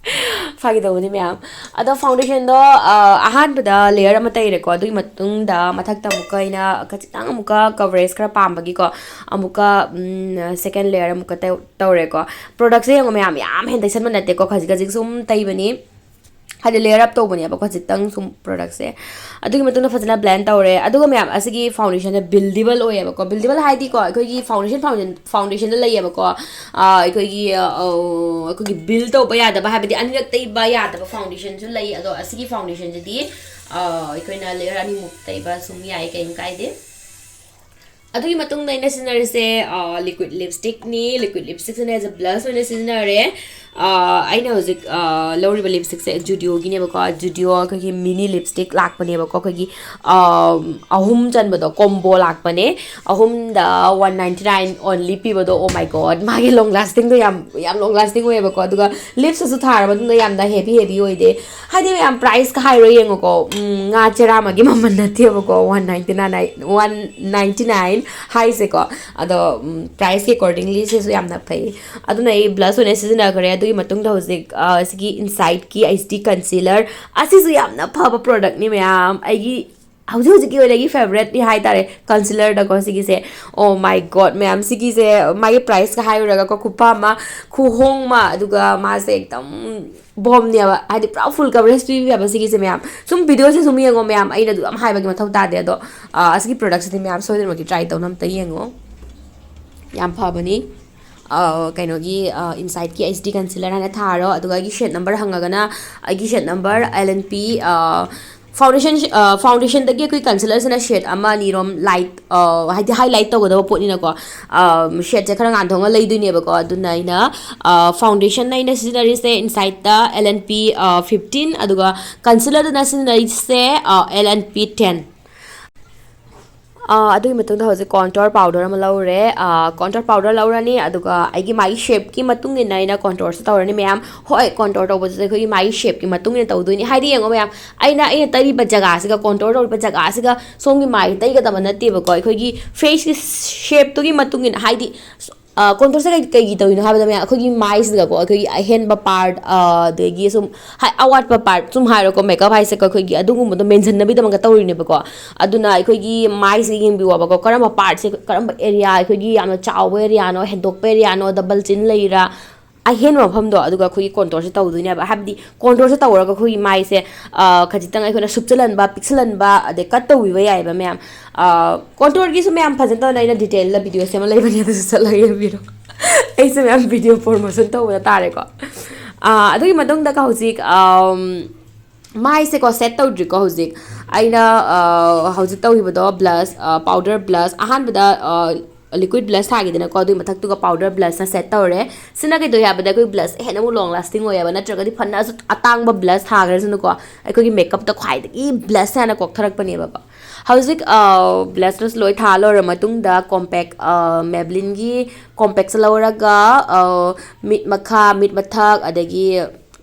ꯐꯥꯒꯤ ꯇꯧꯕꯅꯤ ꯃꯌꯥꯝ꯫ ꯑꯗꯣ foundationꯗꯣ, ꯑ, ꯑꯍꯥꯟꯕꯗ layer ꯑꯃ ꯇꯩꯔꯦꯀꯣ, ꯑꯗꯨꯒꯤ ꯃꯇꯨꯡꯗ ꯃꯊꯛꯇ ꯑꯃꯨꯛꯀ ꯑꯩꯅ ꯈꯖꯤꯛꯇꯪ ꯑꯃꯨꯛꯀ coverage ꯈꯔ ꯄꯥꯝꯕꯒꯤꯀꯣ, ꯑꯃꯨꯛꯀ, ꯎꯝ, second layer ꯑꯃꯨꯛꯀ ꯇꯧ-, ꯇꯧꯔꯦꯀꯣ꯫ Productꯁꯦ ꯌꯦꯡꯉꯣ ꯃꯌꯥꯝ, ꯌꯥꯝ ꯍꯦꯟꯅ ꯇꯩꯁꯟꯕ ꯅꯠꯇꯦꯀꯣ, ꯈꯖꯤꯛ ꯈꯖꯤꯛ ꯁꯨꯝ ꯇꯩꯕꯅꯤ꯫ ꯍꯥꯏꯗꯤ layer up ꯇꯧꯕꯅꯦꯕ, ꯈꯖꯤꯛꯇꯪ ꯁꯨꯝ productꯁꯦ꯫ ꯑꯗꯨꯒꯤ ꯃꯇꯨꯡꯗ ꯐꯖꯅ blend ꯇꯧꯔꯦ꯫ ꯑꯗꯨꯒ ꯃꯌꯥꯝ, ꯑꯁꯤꯒꯤ foundationꯁꯦ buildable ꯑꯣꯏꯌꯦꯕꯀꯣ꯫ Buildable ꯍꯥꯏꯗꯤꯀꯣ, ꯑꯩꯈꯣꯏꯒꯤ foundation, foundation, foundationꯗ ꯂꯩꯌꯦꯕꯀꯣ꯫ ꯑꯥ, ꯑꯩꯈꯣꯏꯒꯤ, ꯑ, ꯑꯩꯈꯣꯏꯒꯤ build ꯇꯧꯕ ꯌꯥꯗꯕ, ꯍꯥꯏꯕꯗꯤ ꯑꯅꯤꯔꯛ ꯇꯩꯕ ꯌꯥꯗꯕ foundationꯁꯨ ꯂꯩ꯫ ꯑꯗꯣ ꯑꯁꯤꯒꯤ foundationꯁꯤꯗꯤ, ꯑ, ꯑꯩꯈꯣꯏꯅ layer ꯑꯅꯤꯃꯨꯛ ꯇꯩꯕ ꯁꯨꯝ ꯌꯥꯏ, ꯀꯩꯝ ꯀꯥꯏꯗꯦ꯫ ꯑꯗꯨꯒꯤ ꯃꯇꯨꯡꯗ ꯑꯩꯅ ꯁꯤꯖꯤꯟꯅꯔꯤꯁꯦ, ꯑ, liquid lipstickꯅꯤ꯫ Liquid lipstickꯁꯤꯅ as a blush ꯑꯣꯏꯅ ꯁꯤꯖꯤꯟꯅꯔꯦ꯫ ꯑ, ꯑꯩꯅ ꯍꯧꯖꯤꯛ, ꯑ, ꯂꯧꯔꯤꯕ lipstickꯁꯦ Judioꯒꯤꯅꯦꯕꯀꯣ꯫ Judio ꯑꯩꯈꯣꯏꯒꯤ mini lipstick ꯂꯥꯛꯄꯅꯦꯕꯀꯣ꯫ ꯑꯩꯈꯣꯏꯒꯤ, ꯑ, ꯑꯍꯨꯝ ꯆꯟꯕꯗꯣ, combo ꯂꯥꯛꯄꯅꯦ꯫ ꯑꯍꯨꯝꯗ one ninety nine only ꯄꯤꯕꯗꯣ, oh my God, ꯃꯥꯒꯤ long lastingꯗꯣ ꯌꯥꯝ, ꯌꯥꯝ long lasting ꯑꯣꯏꯌꯦꯕꯀꯣ꯫ ꯑꯗꯨꯒ lipsꯇꯁꯨ ꯊꯥꯔ ꯃꯇꯨꯡꯗ ꯌꯥꯝꯅ heavy, heavy ꯑꯣꯏꯗꯦ꯫ ꯍꯥꯏꯗꯤ ꯃꯌꯥꯝ priceꯀ ꯍꯥꯏꯔꯣ ꯌꯦꯡꯉꯣꯀꯣ꯫ ꯎꯝ, ꯉꯥ ꯆꯦꯔꯥ ꯑꯃꯒꯤ ꯃꯃꯜ ꯅꯠꯇꯦꯕꯀꯣ, one ninety nine, one ninety nine꯫ ꯍꯥꯏꯁꯦꯀꯣ꯫ ꯑꯗꯣ ꯄ꯭ꯔꯥꯏꯁꯀꯤ ꯑꯦꯀꯣꯔꯗꯤꯡꯂꯤ ꯁꯤꯁꯨ ꯌꯥꯝꯅ ꯐꯩ꯫ ꯑꯗꯨꯅ ꯑꯩ ꯕ꯭ꯂꯁ ꯑꯣꯏꯅ ꯁꯤꯖꯤꯟꯅꯈ꯭ꯔꯦ꯫ ꯑꯗꯨꯒꯤ ꯃꯇꯨꯡꯗ ꯍꯧꯖꯤꯛ ꯑ, ꯁꯤꯒꯤ ꯏꯟꯁꯥꯏꯠꯀꯤ ꯑꯩꯆ ꯗꯤ ꯀꯟꯁꯤꯂꯔ, ꯑꯁꯤꯁꯨ ꯌꯥꯝꯅ ꯐꯕ ꯄ꯭ꯔꯣꯗꯛꯅꯤ ꯃꯌꯥꯝ꯫ ꯑꯩꯒꯤ ꯍꯧꯖꯤꯛ ꯍꯧꯖꯤꯛꯀꯤ ꯑꯣꯏꯅ ꯑꯩꯒꯤ ꯐꯦꯕꯔꯦꯠꯅꯤ ꯍꯥꯏꯇꯥꯔꯦ ꯀꯟꯁꯤꯂꯔꯗꯀꯣ ꯁꯤꯒꯤꯁꯦ꯫ ꯑꯣ ꯃꯥꯏ ꯒꯣꯗ ꯃꯌꯥꯝ, ꯁꯤꯒꯤꯁꯦ ꯃꯥꯒꯤ ꯄ꯭ꯔꯥꯏꯁꯀ ꯍꯥꯏꯔꯨꯔꯒꯀꯣ, ꯈꯨꯐ ꯑꯃ, ꯈꯨꯍꯣꯡ ꯑꯃ, ꯑꯗꯨꯒ ꯃꯥꯁꯦ ꯑꯦꯛꯗꯝ ꯕꯣꯝꯅꯦꯕ, ꯍꯥꯏꯗꯤ ꯄꯨꯔꯥ ꯐꯨꯜ ꯀꯕꯔꯦꯖ ꯄꯤꯕꯤꯕ ꯁꯤꯒꯤꯁꯦ ꯃꯌꯥꯝ꯫ ꯁꯨꯝ ꯚꯤꯗꯤꯑꯣꯁꯦ ꯁꯨꯝ ꯌꯦꯡꯉꯣ ꯃꯌꯥꯝ, ꯑꯩꯅ ꯑꯗꯨ ꯌꯥꯝ ꯍꯥꯏꯕꯒꯤ ꯃꯊꯧ ꯇꯥꯗꯦ꯫ ꯑꯗꯣ ꯑ, ꯑꯁꯤꯒꯤ ꯄ꯭ꯔꯣꯗꯛꯁꯤꯗꯤ ꯃꯌꯥꯝ ꯁꯣꯏꯗꯅꯃꯛꯀꯤ ꯇ꯭ꯔꯥꯏ ꯇꯧꯅ ꯑꯝꯇ ꯌꯦꯡꯉꯣ, ꯌꯥꯝ ꯐꯕꯅꯤ꯫ ꯑ, ꯀꯩꯅꯣꯒꯤ ꯏꯟꯁꯥꯏꯠꯀꯤ ꯑꯩꯆ ꯗꯤ ꯀꯟꯁꯤꯂꯔ ꯍꯥꯏꯅ ꯊꯥꯔꯣ꯫ ꯑꯗꯨꯒ ꯑꯩꯒꯤ ꯁꯦꯠ ꯅꯝꯕꯔ ꯍꯪꯉꯒꯅ, ꯑꯩꯒꯤ set number L N P foundation. ꯐꯥꯎꯟꯗꯦꯁꯟꯗꯒꯤ ꯑꯩꯈꯣꯏ ꯀꯟꯁꯤꯂꯔꯁꯤꯅ ꯁꯦꯠ ꯑꯃ ꯑꯅꯤꯔꯣꯝ ꯂꯥꯏꯠ, ꯍꯥꯏꯗꯤ ꯍꯥꯏꯂꯥꯏꯠ ꯇꯧꯒꯗꯕ ꯄꯣꯠꯅꯤꯅꯀꯣ, ꯁꯦꯠꯁꯦ ꯈꯔ ꯉꯥꯟꯊꯣꯛꯅ ꯂꯩꯗꯣꯏꯅꯦꯕꯀꯣ꯫ ꯑꯗꯨꯅ ꯑꯩꯅ ꯐꯥꯎꯟꯗꯦꯁꯟ ꯑꯩꯅ ꯁꯤꯖꯤꯟꯅꯔꯤꯁꯦ ꯏꯟꯁꯥꯏꯠꯇ ꯑꯦꯜ ꯑꯦꯟ ꯄꯤ ꯐꯤꯐꯇꯤꯟ, ꯑꯗꯨꯒ ꯀꯟꯁꯤꯂꯔꯗꯅ ꯁꯤꯖꯤꯟꯅꯔꯤꯁꯦ ꯑꯦꯜ ꯑꯦꯟ ꯄꯤ ꯇꯦꯟ꯫ ꯑꯗꯨꯒꯤ ꯃꯇꯨꯡꯗ ꯍꯧꯖꯤꯛ ꯀꯣꯟꯇꯣꯔ ꯄꯥꯎꯗꯔ ꯑꯃ ꯂꯧꯔꯦ꯫ ꯀꯣꯟꯇꯣꯔ ꯄꯥꯎꯗꯔ ꯂꯧꯔꯅꯤ, ꯑꯗꯨꯒ ꯑꯩꯒꯤ ꯃꯥꯒꯤ ꯁꯦꯞꯀꯤ ꯃꯇꯨꯡ ꯏꯟꯅ ꯑꯩꯅ ꯀꯣꯟꯇꯣꯔꯁꯦ ꯇꯧꯔꯅꯤ ꯃꯌꯥꯝ꯫ ꯍꯣꯏ, ꯀꯣꯟꯇꯣꯔ ꯇꯧꯕꯁꯤꯗ ꯑꯩꯈꯣꯏꯒꯤ ꯃꯥꯒꯤ ꯁꯦꯞꯀꯤ ꯃꯇꯨꯡ ꯏꯟꯅ ꯇꯧꯗꯣꯏꯅꯤ꯫ ꯍꯥꯏꯗꯤ ꯌꯦꯡꯉꯣ ꯃꯌꯥꯝ, ꯑꯩꯅ ꯑꯩꯅ ꯇꯩꯔꯤꯕ ꯖꯒꯥꯁꯤꯒ ꯀꯣꯟꯇꯣꯔ ꯇꯧꯔꯤꯕ ꯖꯒꯥꯁꯤꯒ ꯁꯣꯝꯒꯤ ꯃꯥꯏ ꯇꯩꯒꯗꯕ ꯅꯠꯇꯦꯕꯀꯣ꯫ ꯑꯩꯈꯣꯏꯒꯤ ꯐꯦꯁꯀꯤ ꯁꯦꯞꯇꯨꯒꯤ ꯃꯇꯨꯡ ꯏꯟꯅ, ꯍꯥꯏꯗꯤ ꯀꯣꯟꯇꯣꯔꯁꯦ ꯀꯩ ꯀꯩꯒꯤ ꯇꯧꯔꯤꯅꯣ ꯍꯥꯏꯕꯗ ꯃꯌꯥꯝ, ꯑꯩꯈꯣꯏꯒꯤ ꯃꯥꯏꯁꯤꯗꯀꯣ, ꯑꯩꯈꯣꯏꯒꯤ ꯑꯍꯦꯟꯕ ꯄꯥꯔꯠ, ꯑꯗꯒꯤ ꯁꯨꯝ ꯍꯥꯏ, ꯑꯋꯥꯠꯄ ꯄꯥꯔꯠ ꯁꯨꯝ ꯍꯥꯏꯔꯣꯀꯣ, ꯃꯦꯀꯞ ꯍꯥꯏꯁꯦꯀꯣ, ꯑꯩꯈꯣꯏꯒꯤ ꯑꯗꯨꯒꯨꯝꯕꯗꯣ ꯃꯦꯟꯁꯤꯟꯅꯕꯒꯤꯗꯃꯛꯇ ꯇꯧꯔꯤꯅꯦꯕꯀꯣ꯫ ꯑꯗꯨꯅ ꯑꯩꯈꯣꯏꯒꯤ ꯃꯥꯏꯁꯤꯗ ꯌꯦꯡꯕꯤꯌꯣꯕꯀꯣ, ꯀꯔꯝꯕ ꯄꯥꯔꯠꯁꯦ, ꯀꯔꯝꯕ ꯑꯦꯔꯤꯌꯥ, ꯑꯩꯈꯣꯏꯒꯤ ꯌꯥꯝꯅ ꯆꯥꯎꯕ ꯑꯦꯔꯤꯌꯥꯅꯣ, ꯍꯦꯟꯗꯣꯛꯄ ꯑꯦꯔꯤꯌꯥꯅꯣ, ꯗꯕꯜ ꯆꯤꯟ ꯂꯩꯔꯥ, ꯑꯍꯦꯟꯕ ꯃꯐꯝꯗꯣ, ꯑꯗꯨꯒ ꯑꯩꯈꯣꯏꯒꯤ ꯀꯣꯟꯇꯣꯔꯁꯦ ꯇꯧꯗꯣꯏꯅꯦꯕ꯫ ꯍꯥꯏꯕꯗꯤ ꯀꯣꯟꯇꯣꯔꯁꯦ ꯇꯧꯔꯒ ꯑꯩꯈꯣꯏꯒꯤ ꯃꯥꯏꯁꯦ ꯈꯖꯤꯛꯇꯪ ꯑꯩꯈꯣꯏꯅ ꯁꯨꯞꯆꯜꯍꯟꯕ, ꯄꯤꯛꯁꯜꯍꯟꯕ, ꯑꯗꯩ ꯀꯠ ꯇꯧꯕꯤꯕ ꯌꯥꯏꯑꯕ ꯃꯌꯥꯝ꯫ ꯀꯣꯟꯇꯣꯔꯒꯤꯁꯨ ꯃꯌꯥꯝ ꯐꯖꯅ ꯇꯧꯅ ꯑꯩꯅ ꯗꯤꯇꯦꯜꯗ ꯚꯤꯗꯤꯑꯣ ꯁꯦꯝꯃ ꯂꯩꯕꯅꯦ, ꯑꯗꯨꯁꯨ ꯆꯠꯂꯒ ꯌꯦꯡꯕꯤꯔꯣ꯫ ꯑꯩꯁꯦ ꯃꯌꯥꯝ ꯚꯤꯗꯤꯑꯣ ꯄ꯭ꯔꯣꯃꯣꯁꯟ ꯇꯧꯕꯗ ꯇꯥꯔꯦꯀꯣ꯫ ꯑꯗꯨꯒꯤ ꯃꯇꯨꯡꯗ ꯍꯧꯖꯤꯛ ꯃꯥꯏꯁꯦꯀꯣ ꯁꯦꯠ ꯇꯧꯗ꯭ꯔꯤꯀꯣ ꯍꯧꯖꯤꯛ꯫ ꯑꯩꯅ ꯍꯧꯖꯤꯛ ꯇꯧꯈꯤꯕꯗꯣ ꯕ꯭ꯂꯁ, ꯄꯥꯎꯗꯔ ꯕ꯭ꯂꯁ, ꯑꯍꯥꯟꯕꯗ ꯂꯤꯀ꯭ꯋꯤꯠ ꯕ꯭ꯂꯁ ꯊꯥꯈꯤꯗꯅꯀꯣ, ꯑꯗꯨꯒꯤ ꯃꯊꯛꯇꯨꯒ ꯄꯥꯎꯗꯔ ꯕ꯭ꯂꯁꯅ ꯁꯦꯠ ꯇꯧꯔꯦ꯫ ꯁꯤꯅ ꯀꯩꯗꯧꯋꯦ ꯍꯥꯏꯕꯗ ꯑꯩꯈꯣꯏ ꯕ꯭ꯂꯁ ꯍꯦꯟꯅ ꯑꯃꯨꯛ ꯂꯣꯡ ꯂꯥꯁꯇꯤꯡ ꯑꯣꯏꯌꯦꯕ, ꯅꯠꯇ꯭ꯔꯒꯗꯤ ꯐꯅꯁꯨ ꯑꯇꯥꯡꯕ ꯕ꯭ꯂꯁ ꯊꯥꯈ꯭ꯔꯁꯨꯅꯀꯣ, ꯑꯩꯈꯣꯏꯒꯤ ꯃꯦꯀꯞꯇ ꯈ꯭ꯋꯥꯏꯗꯒꯤ ꯕ꯭ꯂꯁ ꯍꯥꯟꯅ ꯀꯣꯛꯊꯔꯛꯄꯅꯦꯕꯀꯣ꯫ ꯍꯧꯖꯤꯛ ꯕ꯭ꯂꯁ ꯂꯣꯏ ꯊꯥ ꯂꯣꯏꯔ ꯃꯇꯨꯡꯗ ꯀꯣꯝꯄꯦꯛ, ꯃꯦꯕ꯭ꯂꯤꯟꯒꯤ ꯀꯣꯝꯄꯦꯛꯁꯦ ꯂꯧꯔꯒ ꯃꯤꯠ ꯃꯈꯥ, ꯃꯤꯠ ꯃꯊꯛ, ꯑꯗꯒꯤ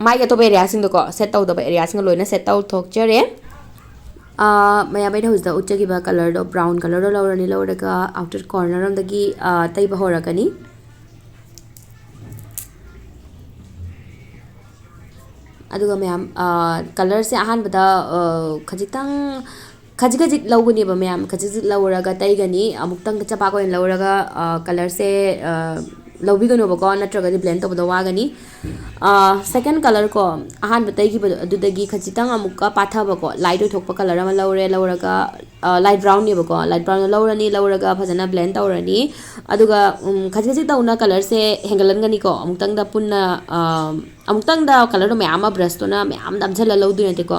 ꯃꯥꯏꯒꯤ ꯑꯇꯣꯞꯄ ꯑꯦꯔꯤꯌꯥꯁꯤꯡꯗꯀꯣ, ꯁꯦꯠ ꯇꯧꯗꯕ ꯑꯦꯔꯤꯌꯥꯁꯤꯡꯗ ꯂꯣꯏꯅ ꯁꯦꯠ ꯇꯧꯊꯣꯛꯆꯔꯦ꯫ ꯃꯌꯥꯝ, ꯑꯩꯅ ꯍꯧꯖꯤꯛꯇ ꯎꯠꯆꯈꯤꯕ ꯀꯂꯔꯗꯣ, ꯕ꯭ꯔꯥꯎꯟ ꯀꯂꯔꯗꯣ ꯂꯧꯔꯅꯤ꯫ ꯂꯧꯔꯒ ꯑꯥꯎꯇꯔ ꯀꯣꯔꯅꯔ ꯔꯣꯝꯗꯒꯤ ꯇꯩꯕ ꯍꯧꯔꯛꯀꯅꯤ꯫ ꯑꯗꯨꯒ ꯃꯌꯥꯝ, ꯀꯂꯔꯁꯦ ꯑꯍꯥꯟꯕꯗ ꯈꯖꯤꯛꯇꯪ, ꯈꯖꯤꯛ ꯈꯖꯤꯛ ꯂꯧꯒꯅꯦꯕ ꯃꯌꯥꯝ, ꯈꯖꯤꯛ ꯈꯖꯤꯛ ꯂꯧꯔꯒ ꯇꯩꯒꯅꯤ꯫ ꯑꯃꯨꯛꯇꯪꯗ ꯆꯄꯥꯛ ꯑꯣꯏꯅ ꯂꯧꯔꯒ ꯀꯂꯔꯁꯦ ꯂꯧꯕꯤꯒꯅꯣꯕꯀꯣ, ꯅꯠꯇ꯭ꯔꯒꯗꯤ ꯕ꯭ꯂꯦꯟ ꯇꯧꯕꯗ ꯋꯥꯒꯅꯤ꯫ ꯁꯦꯀꯦꯟ ꯀꯂꯔ ꯀꯣ, ꯑꯍꯥꯟꯕ ꯇꯩꯈꯤꯕꯗꯣ ꯑꯗꯨꯗꯒꯤ ꯈꯖꯤꯛꯇꯪ ꯑꯃꯨꯛꯀ ꯄꯥꯊꯕꯀꯣ, ꯂꯥꯏꯠ ꯑꯣꯏꯊꯣꯛꯄ ꯀꯂꯔ ꯑꯃ ꯂꯧꯔꯦ꯫ ꯂꯧꯔꯒ ꯂꯥꯏꯠ ꯕ꯭ꯔꯥꯎꯟꯅꯦꯕꯀꯣ, ꯂꯥꯏꯠ ꯕ꯭ꯔꯥꯎꯟꯗꯣ ꯂꯧꯔꯅꯤ꯫ ꯂꯧꯔꯒ ꯐꯖꯅ ꯕ꯭ꯂꯦꯟ ꯇꯧꯔꯅꯤ꯫ ꯑꯗꯨꯒ ꯈꯖꯤꯛ ꯈꯖꯤꯛ ꯇꯧꯅ ꯀꯂꯔꯁꯦ ꯍꯦꯟꯒꯠꯍꯟꯒꯅꯤꯀꯣ꯫ ꯑꯃꯨꯛꯇꯪꯗ ꯄꯨꯟꯅ, ꯑꯃꯨꯛꯇꯪꯗ ꯀꯂꯔꯗꯣ ꯃꯌꯥꯝ ꯑꯃ ꯕ꯭ꯔꯁꯇꯨꯅ ꯃꯌꯥꯝ ꯅꯝꯁꯤꯜꯂ ꯂꯧꯗꯣꯏ ꯅꯠꯇꯦꯀꯣ꯫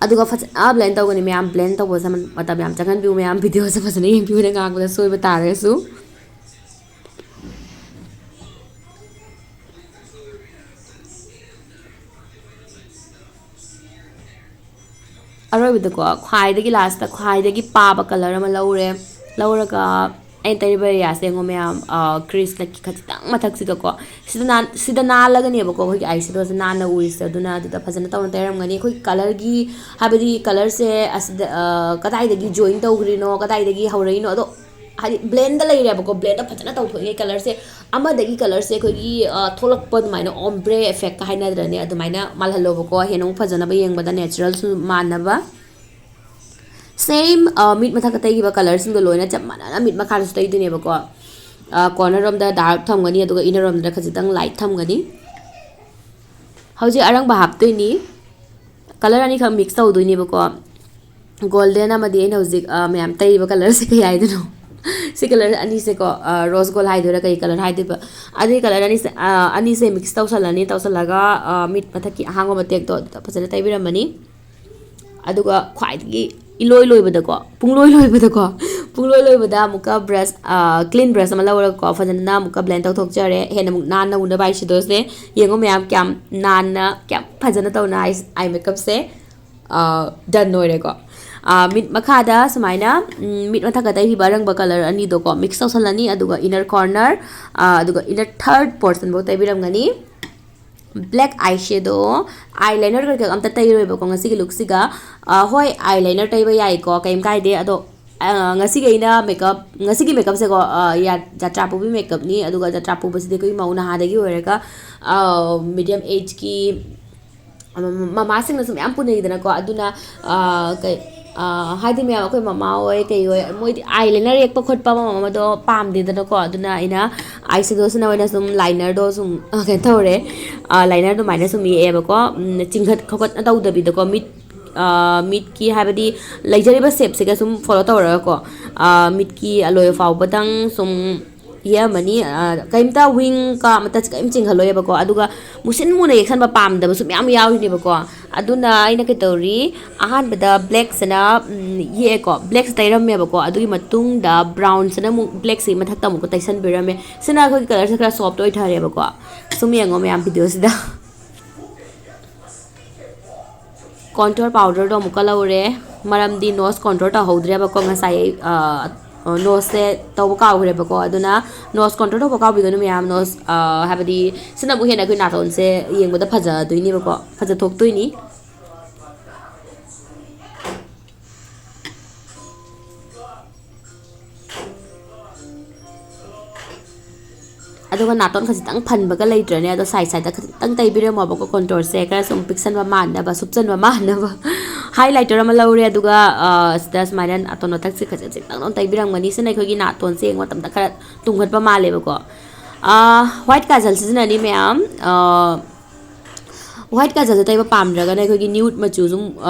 ꯑꯗꯨꯒ ꯐꯖꯅ ꯕ꯭ꯂꯦꯟ ꯇꯧꯒꯅꯤ ꯃꯌꯥꯝ꯫ ꯕ꯭ꯂꯦꯟ ꯇꯧꯕꯁꯦ ꯃꯇꯝ ꯌꯥꯝ ꯆꯪꯍꯟꯕꯤꯌꯨ ꯃꯌꯥꯝ꯫ ꯚꯤꯗꯤꯑꯣꯁꯦ ꯐꯖꯅ ꯌꯦꯡꯕꯤꯌꯨꯅꯦ, ꯉꯥꯡꯕꯗ ꯁꯣꯏꯕ ꯇꯥꯔꯒꯁꯨ꯫ ꯑꯔꯣꯏꯕꯗꯀꯣ, ꯈ꯭ꯋꯥꯏꯗꯒꯤ ꯂꯥꯁꯇ ꯈ꯭ꯋꯥꯏꯗꯒꯤ ꯄꯥꯕ ꯀꯂꯔ ꯑꯃ ꯂꯧꯔꯦ꯫ ꯂꯧꯔꯒ ꯑꯩꯅ ꯇꯩꯔꯤꯕ ꯑꯦꯔꯤꯌꯥꯁꯦ ꯌꯦꯡꯉꯣ ꯃꯌꯥꯝ, ꯀ꯭ꯔꯤꯁꯅ ꯈꯖꯤꯛꯇꯪ ꯃꯊꯛꯁꯤꯗꯀꯣ, ꯁꯤꯗ ꯅꯥꯟ-, ꯁꯤꯗ ꯅꯥꯜꯂꯒꯅꯦꯕꯀꯣ ꯑꯩꯈꯣꯏꯒꯤ ꯑꯥꯏ ꯁꯦꯗꯣꯁꯦ ꯅꯥꯟꯅ ꯎꯔꯤꯁꯦ꯫ ꯑꯗꯨꯅ ꯑꯗꯨꯗ ꯐꯖꯅ ꯇꯧꯅ ꯇꯩꯔꯝꯒꯅꯤ꯫ ꯑꯩꯈꯣꯏ ꯀꯂꯔꯒꯤ, ꯍꯥꯏꯕꯗꯤ ꯀꯂꯔꯁꯦ ꯑꯁꯤꯗ, ꯀꯗꯥꯏꯗꯒꯤ ꯖꯣꯏꯟ ꯇꯧꯈ꯭ꯔꯤꯅꯣ, ꯀꯗꯥꯏꯗꯒꯤ ꯍꯧꯔꯛꯏꯅꯣ, ꯑꯗꯣ ꯍꯥꯏꯗꯤ ꯕ꯭ꯂꯦꯟꯗ ꯂꯩꯔꯦꯕꯀꯣ꯫ ꯕ꯭ꯂꯦꯟꯗ ꯐꯖꯅ ꯇꯧꯊꯣꯛꯏꯉꯩ ꯀꯂꯔꯁꯦ ꯑꯃꯗꯒꯤ ꯀꯂꯔꯁꯦ ꯑꯩꯈꯣꯏꯒꯤ, ꯊꯣꯛꯂꯛꯄ ꯑꯗꯨꯃꯥꯏꯅ ombre effect ꯀ ꯍꯥꯏꯅꯗ꯭ꯔꯅꯦ, ꯑꯗꯨꯃꯥꯏꯅ ꯃꯥꯜꯍꯜꯂꯣꯕꯀꯣ, ꯍꯦꯟꯅ ꯑꯃꯨꯛ ꯐꯖꯅꯕ ꯌꯦꯡꯕꯗ natural ꯁꯨ ꯃꯥꯟꯅꯕ꯫ Same, ꯃꯤꯠ ꯃꯊꯛꯇ ꯇꯩꯈꯤꯕ ꯀꯂꯔꯁꯤꯡꯗꯣ ꯂꯣꯏꯅ ꯆꯞ ꯃꯥꯟꯅꯅ ꯃꯤꯠ ꯃꯈꯥꯗꯁꯨ ꯇꯩꯗꯣꯏꯅꯦꯕꯀꯣ꯫ ꯀꯣꯔꯅꯔ ꯔꯣꯝꯗ ꯗꯥꯔꯛ ꯊꯝꯒꯅꯤ, ꯑꯗꯨꯒ ꯏꯅꯔ ꯔꯣꯝꯗ ꯈꯖꯤꯛꯇꯪ ꯂꯥꯏꯠ ꯊꯝꯒꯅꯤ꯫ ꯍꯧꯖꯤꯛ ꯑꯔꯪꯕ ꯍꯥꯞꯇꯣꯏꯅꯤ꯫ ꯀꯂꯔ ꯑꯅꯤꯈꯛ ꯃꯤꯛꯁ ꯇꯧꯗꯣꯏꯅꯦꯕꯀꯣ꯫ ꯒꯣꯜꯗꯦꯟ ꯑꯃꯗꯤ ꯑꯩꯅ ꯍꯧꯖꯤꯛ, ꯃꯌꯥꯝ ꯇꯩꯔꯤꯕ ꯀꯂꯔꯁꯦ ꯀꯩ ꯍꯥꯏꯗꯣꯏꯅꯣ? ꯁꯤ ꯀꯂꯔ ꯑꯅꯤꯁꯦꯀꯣ, ꯔꯣꯁ ꯒꯣꯜ ꯍꯥꯏꯗꯣꯏꯔꯥ ꯀꯩ ꯀꯂꯔ ꯍꯥꯏꯗꯣꯏꯕ? ꯑꯗꯨꯒꯤ ꯀꯂꯔ ꯑꯅꯤꯁꯦ, ꯑꯅꯤꯁꯦ ꯃꯤꯛꯁ ꯇꯧꯁꯜꯂꯅꯤ꯫ ꯇꯧꯁꯜꯂꯒ, ꯃꯤꯠ ꯃꯊꯛꯀꯤ ꯑꯍꯥꯡꯕ ꯃꯇꯦꯛꯇꯣ ꯑꯗꯨꯗ ꯐꯖꯅ ꯇꯩꯕꯤꯔꯝꯃꯅꯤ꯫ ꯑꯗꯨꯒ ꯈ꯭ꯋꯥꯏꯗꯒꯤ ꯏꯂꯣꯏ ꯂꯣꯏꯕꯗꯀꯣ, ꯄꯨꯡꯂꯣꯏ ꯂꯣꯏꯕꯗꯀꯣ, ꯄꯨꯡꯂꯣꯏ ꯂꯣꯏꯕꯗ ꯑꯃꯨꯛꯀ ꯕ꯭ꯔꯁ, ꯀ꯭ꯂꯤꯟ ꯕ꯭ꯔꯁ ꯑꯃ ꯂꯧꯔꯒꯀꯣ, ꯐꯖꯅ ꯑꯃꯨꯛꯀ ꯕ꯭ꯂꯦꯟ ꯇꯧꯊꯣꯛꯆꯔꯦ꯫ ꯍꯦꯟꯅ ꯑꯃꯨꯛ ꯅꯥꯟꯅ ꯎꯅꯕ ꯑꯥꯏ ꯁꯦꯗꯣꯁꯦ ꯌꯦꯡꯉꯣ ꯃꯌꯥꯝ, ꯀꯌꯥꯝ ꯅꯥꯟꯅ, ꯀꯌꯥꯝ ꯐꯖꯅ ꯇꯧꯅ ꯑꯥꯏ, ꯑꯥꯏ ꯃꯦꯀꯞꯁꯦ ꯗꯟ ꯑꯣꯏꯔꯦꯀꯣ꯫ ꯃꯤꯠ ꯃꯈꯥꯗ ꯁꯨꯃꯥꯏꯅ, ꯃꯤꯠ ꯃꯊꯛꯀ ꯇꯩꯈꯤꯕ ꯑꯔꯪꯕ ꯀꯂꯔ ꯑꯅꯤꯗꯣꯀꯣ ꯃꯤꯛꯁ ꯇꯧꯁꯜꯂꯅꯤ꯫ ꯑꯗꯨꯒ ꯏꯅꯔ ꯀꯣꯔꯅꯔ, ꯑꯗꯨꯒ ꯏꯅꯔ ꯊꯔꯠ ꯄꯣꯔꯁꯟꯐꯧ ꯇꯩꯕꯤꯔꯝꯒꯅꯤ꯫ Black eyeshadow, eyeliner ꯀꯩꯀꯩ ꯑꯝꯇ ꯇꯩꯔꯣꯏꯕꯀꯣ ꯉꯁꯤꯒꯤ ꯂꯨꯛꯁꯤꯒ꯫ ꯍꯣꯏ, eyeliner ꯇꯩꯕ ꯌꯥꯏꯀꯣ, ꯀꯩꯝ ꯀꯥꯏꯗꯦ꯫ ꯑꯗꯣ ꯉꯁꯤꯒꯤ ꯑꯩꯅ ꯃꯦꯀꯞ, ꯉꯁꯤꯒꯤ ꯃꯦꯀꯞꯁꯦꯀꯣ, ꯖꯥꯇ꯭ꯔꯥ ꯄꯨꯕꯤ ꯃꯦꯀꯞꯅꯤ꯫ ꯑꯗꯨꯒ ꯖꯥꯇ꯭ꯔꯥ ꯄꯨꯕꯁꯤꯗꯤ ꯑꯩꯈꯣꯏ ꯃꯧ ꯅꯍꯥꯗꯒꯤ ꯑꯣꯏꯔꯒ medium age ꯀꯤ ꯃꯃꯥꯁꯤꯡꯅꯁꯨ ꯃꯌꯥꯝ ꯄꯨꯅꯩꯗꯅꯀꯣ꯫ ꯑꯗꯨꯅ ꯀꯩ ꯍꯥꯏꯗꯤ ꯃꯌꯥꯝ ꯑꯩꯈꯣꯏ ꯃꯃꯥ ꯍꯣꯏ ꯀꯩ ꯍꯣꯏ ꯃꯣꯏꯗꯤ eyeliner ꯌꯦꯛꯄ ꯈꯣꯠꯄ ꯑꯃ ꯑꯃꯗꯣ ꯄꯥꯝꯗꯦꯗꯅꯀꯣ꯫ ꯑꯗꯨꯅ ꯑꯩ eyeshadowꯁꯤꯅ ꯑꯣꯏꯅ ꯁꯨꯝ linerꯗꯣ ꯁꯨꯝ ꯀꯩꯅꯣ ꯇꯧꯔꯦ, liner ꯑꯗꯨꯃꯥꯏꯅ ꯁꯨꯝ ꯌꯦꯛꯑꯦꯕꯀꯣ꯫ ꯆꯤꯡꯈꯠ ꯈꯣꯀꯠꯅ ꯇꯧꯗꯕꯤꯗꯀꯣ, ꯃꯤꯠ ꯃꯤꯠꯀꯤ ꯍꯥꯏꯕꯗꯤ ꯂꯩꯖꯔꯤꯕ shapeꯁꯤꯒ ꯁꯨꯝ follow ꯇꯧꯔꯒꯀꯣ꯫ ꯃꯤꯠꯀꯤ ꯑꯂꯣꯏ ꯐꯥꯎꯕꯗꯪ ꯁꯨꯝ ꯌꯦꯛꯑꯝꯃꯅꯤ꯫ ꯀꯩꯝꯇ wingꯒ ꯑꯃꯠꯇ ꯀꯩꯝ ꯆꯤꯡꯍꯜꯂꯣꯏꯕꯀꯣ꯫ ꯑꯗꯨꯒ ꯃꯨꯁꯤꯟ ꯃꯨꯅ ꯌꯦꯛꯁꯟꯕ ꯄꯥꯝꯗꯕꯁꯨ ꯃꯌꯥꯝ ꯌꯥꯎꯔꯤꯅꯦꯕꯀꯣ꯫ ꯑꯗꯨꯅ ꯑꯩꯅ ꯀꯩꯇꯧꯔꯤ, ꯑꯍꯥꯟꯕꯗ blackꯁꯤꯅ ꯌꯦꯛꯑꯦꯀꯣ, blackꯁꯦ ꯇꯩꯔꯝꯃꯦꯕꯀꯣ꯫ ꯑꯗꯨꯒꯤ ꯃꯇꯨꯡꯗ brownꯁꯤꯅ ꯑꯃꯨꯛ blackꯁꯤꯒꯤ ꯃꯊꯛꯇ ꯑꯃꯨꯛꯀ ꯇꯩꯁꯟꯕꯤꯔꯝꯃꯦ꯫ ꯁꯤꯅ ꯑꯩꯈꯣꯏꯒꯤ colourꯁꯦ ꯈꯔ soft ꯑꯣꯏꯊꯔꯦꯕꯀꯣ꯫ ꯁꯨꯝ ꯌꯦꯡꯉꯣ ꯃꯌꯥꯝ videoꯁꯤꯗ꯫ Contour powderꯗꯣ ꯑꯃꯨꯛꯀ ꯂꯧꯔꯦ, ꯃꯔꯝꯗꯤ nose contour ꯇꯧꯍꯧꯗ꯭ꯔꯦꯕꯀꯣ ꯉꯁꯥꯏ ꯑꯩ, noseꯁꯦ ꯇꯧꯕ ꯀꯥꯎꯈ꯭ꯔꯦꯕꯀꯣ꯫ ꯑꯗꯨꯅ nose contour ꯇꯧꯕ ꯀꯥꯎꯕꯤꯒꯅꯨ ꯃꯌꯥꯝ꯫ Nose ꯍꯥꯏꯕꯗꯤ ꯁꯤꯅꯕꯨ ꯍꯦꯟꯅ ꯑꯩꯈꯣꯏ ꯅꯥꯇꯣꯟꯁꯦ ꯌꯦꯡꯕꯗ ꯐꯖꯗꯣꯏꯅꯦꯕꯀꯣ, ꯐꯖꯊꯣꯛꯇꯣꯏꯅꯤ꯫ ꯑꯗꯨꯒ ꯅꯥꯇꯣꯟ ꯈꯖꯤꯛꯇꯪ ꯐꯟꯕꯒ ꯂꯩꯇ꯭ꯔꯅꯦ, ꯑꯗꯣ side sideꯇ ꯈꯖꯤꯛꯇꯪ ꯇꯩꯕꯤꯔꯝꯃꯣꯕꯀꯣ꯫ Contourꯁꯦ ꯈꯔ ꯁꯨꯝ ꯄꯤꯛꯁꯟꯕ ꯃꯥꯟꯅꯕ, ꯁꯨꯞꯆꯟꯕ ꯃꯥꯟꯅꯕ꯫ Highlighter ꯑꯃ ꯂꯧꯔꯦ, ꯑꯗꯨꯒ ꯁꯤꯗ ꯁꯨꯃꯥꯏꯅ ꯅꯥꯇꯣꯟ ꯃꯊꯛꯁꯦ ꯈꯖꯤꯛ ꯈꯖꯤꯛꯇꯪ ꯑꯗꯨꯝ ꯇꯩꯕꯤꯔꯝꯒꯅꯤ꯫ ꯁꯤꯅ ꯑꯩꯈꯣꯏꯒꯤ ꯅꯥꯇꯣꯟꯁꯦ ꯌꯦꯡꯕ ꯃꯇꯝꯗ ꯈꯔ ꯇꯨꯝꯈꯠꯄ ꯃꯥꯜꯂꯦꯕꯀꯣ꯫ White ꯀꯥꯖꯜ ꯁꯤꯖꯤꯟꯅꯅꯤ ꯃꯌꯥꯝ꯫ White ꯀꯥꯖꯜꯁꯦ ꯇꯩꯕ ꯄꯥꯝꯗ꯭ꯔꯒꯅ ꯑꯩꯈꯣꯏꯒꯤ nude ꯃꯆꯨ ꯁꯨꯝ,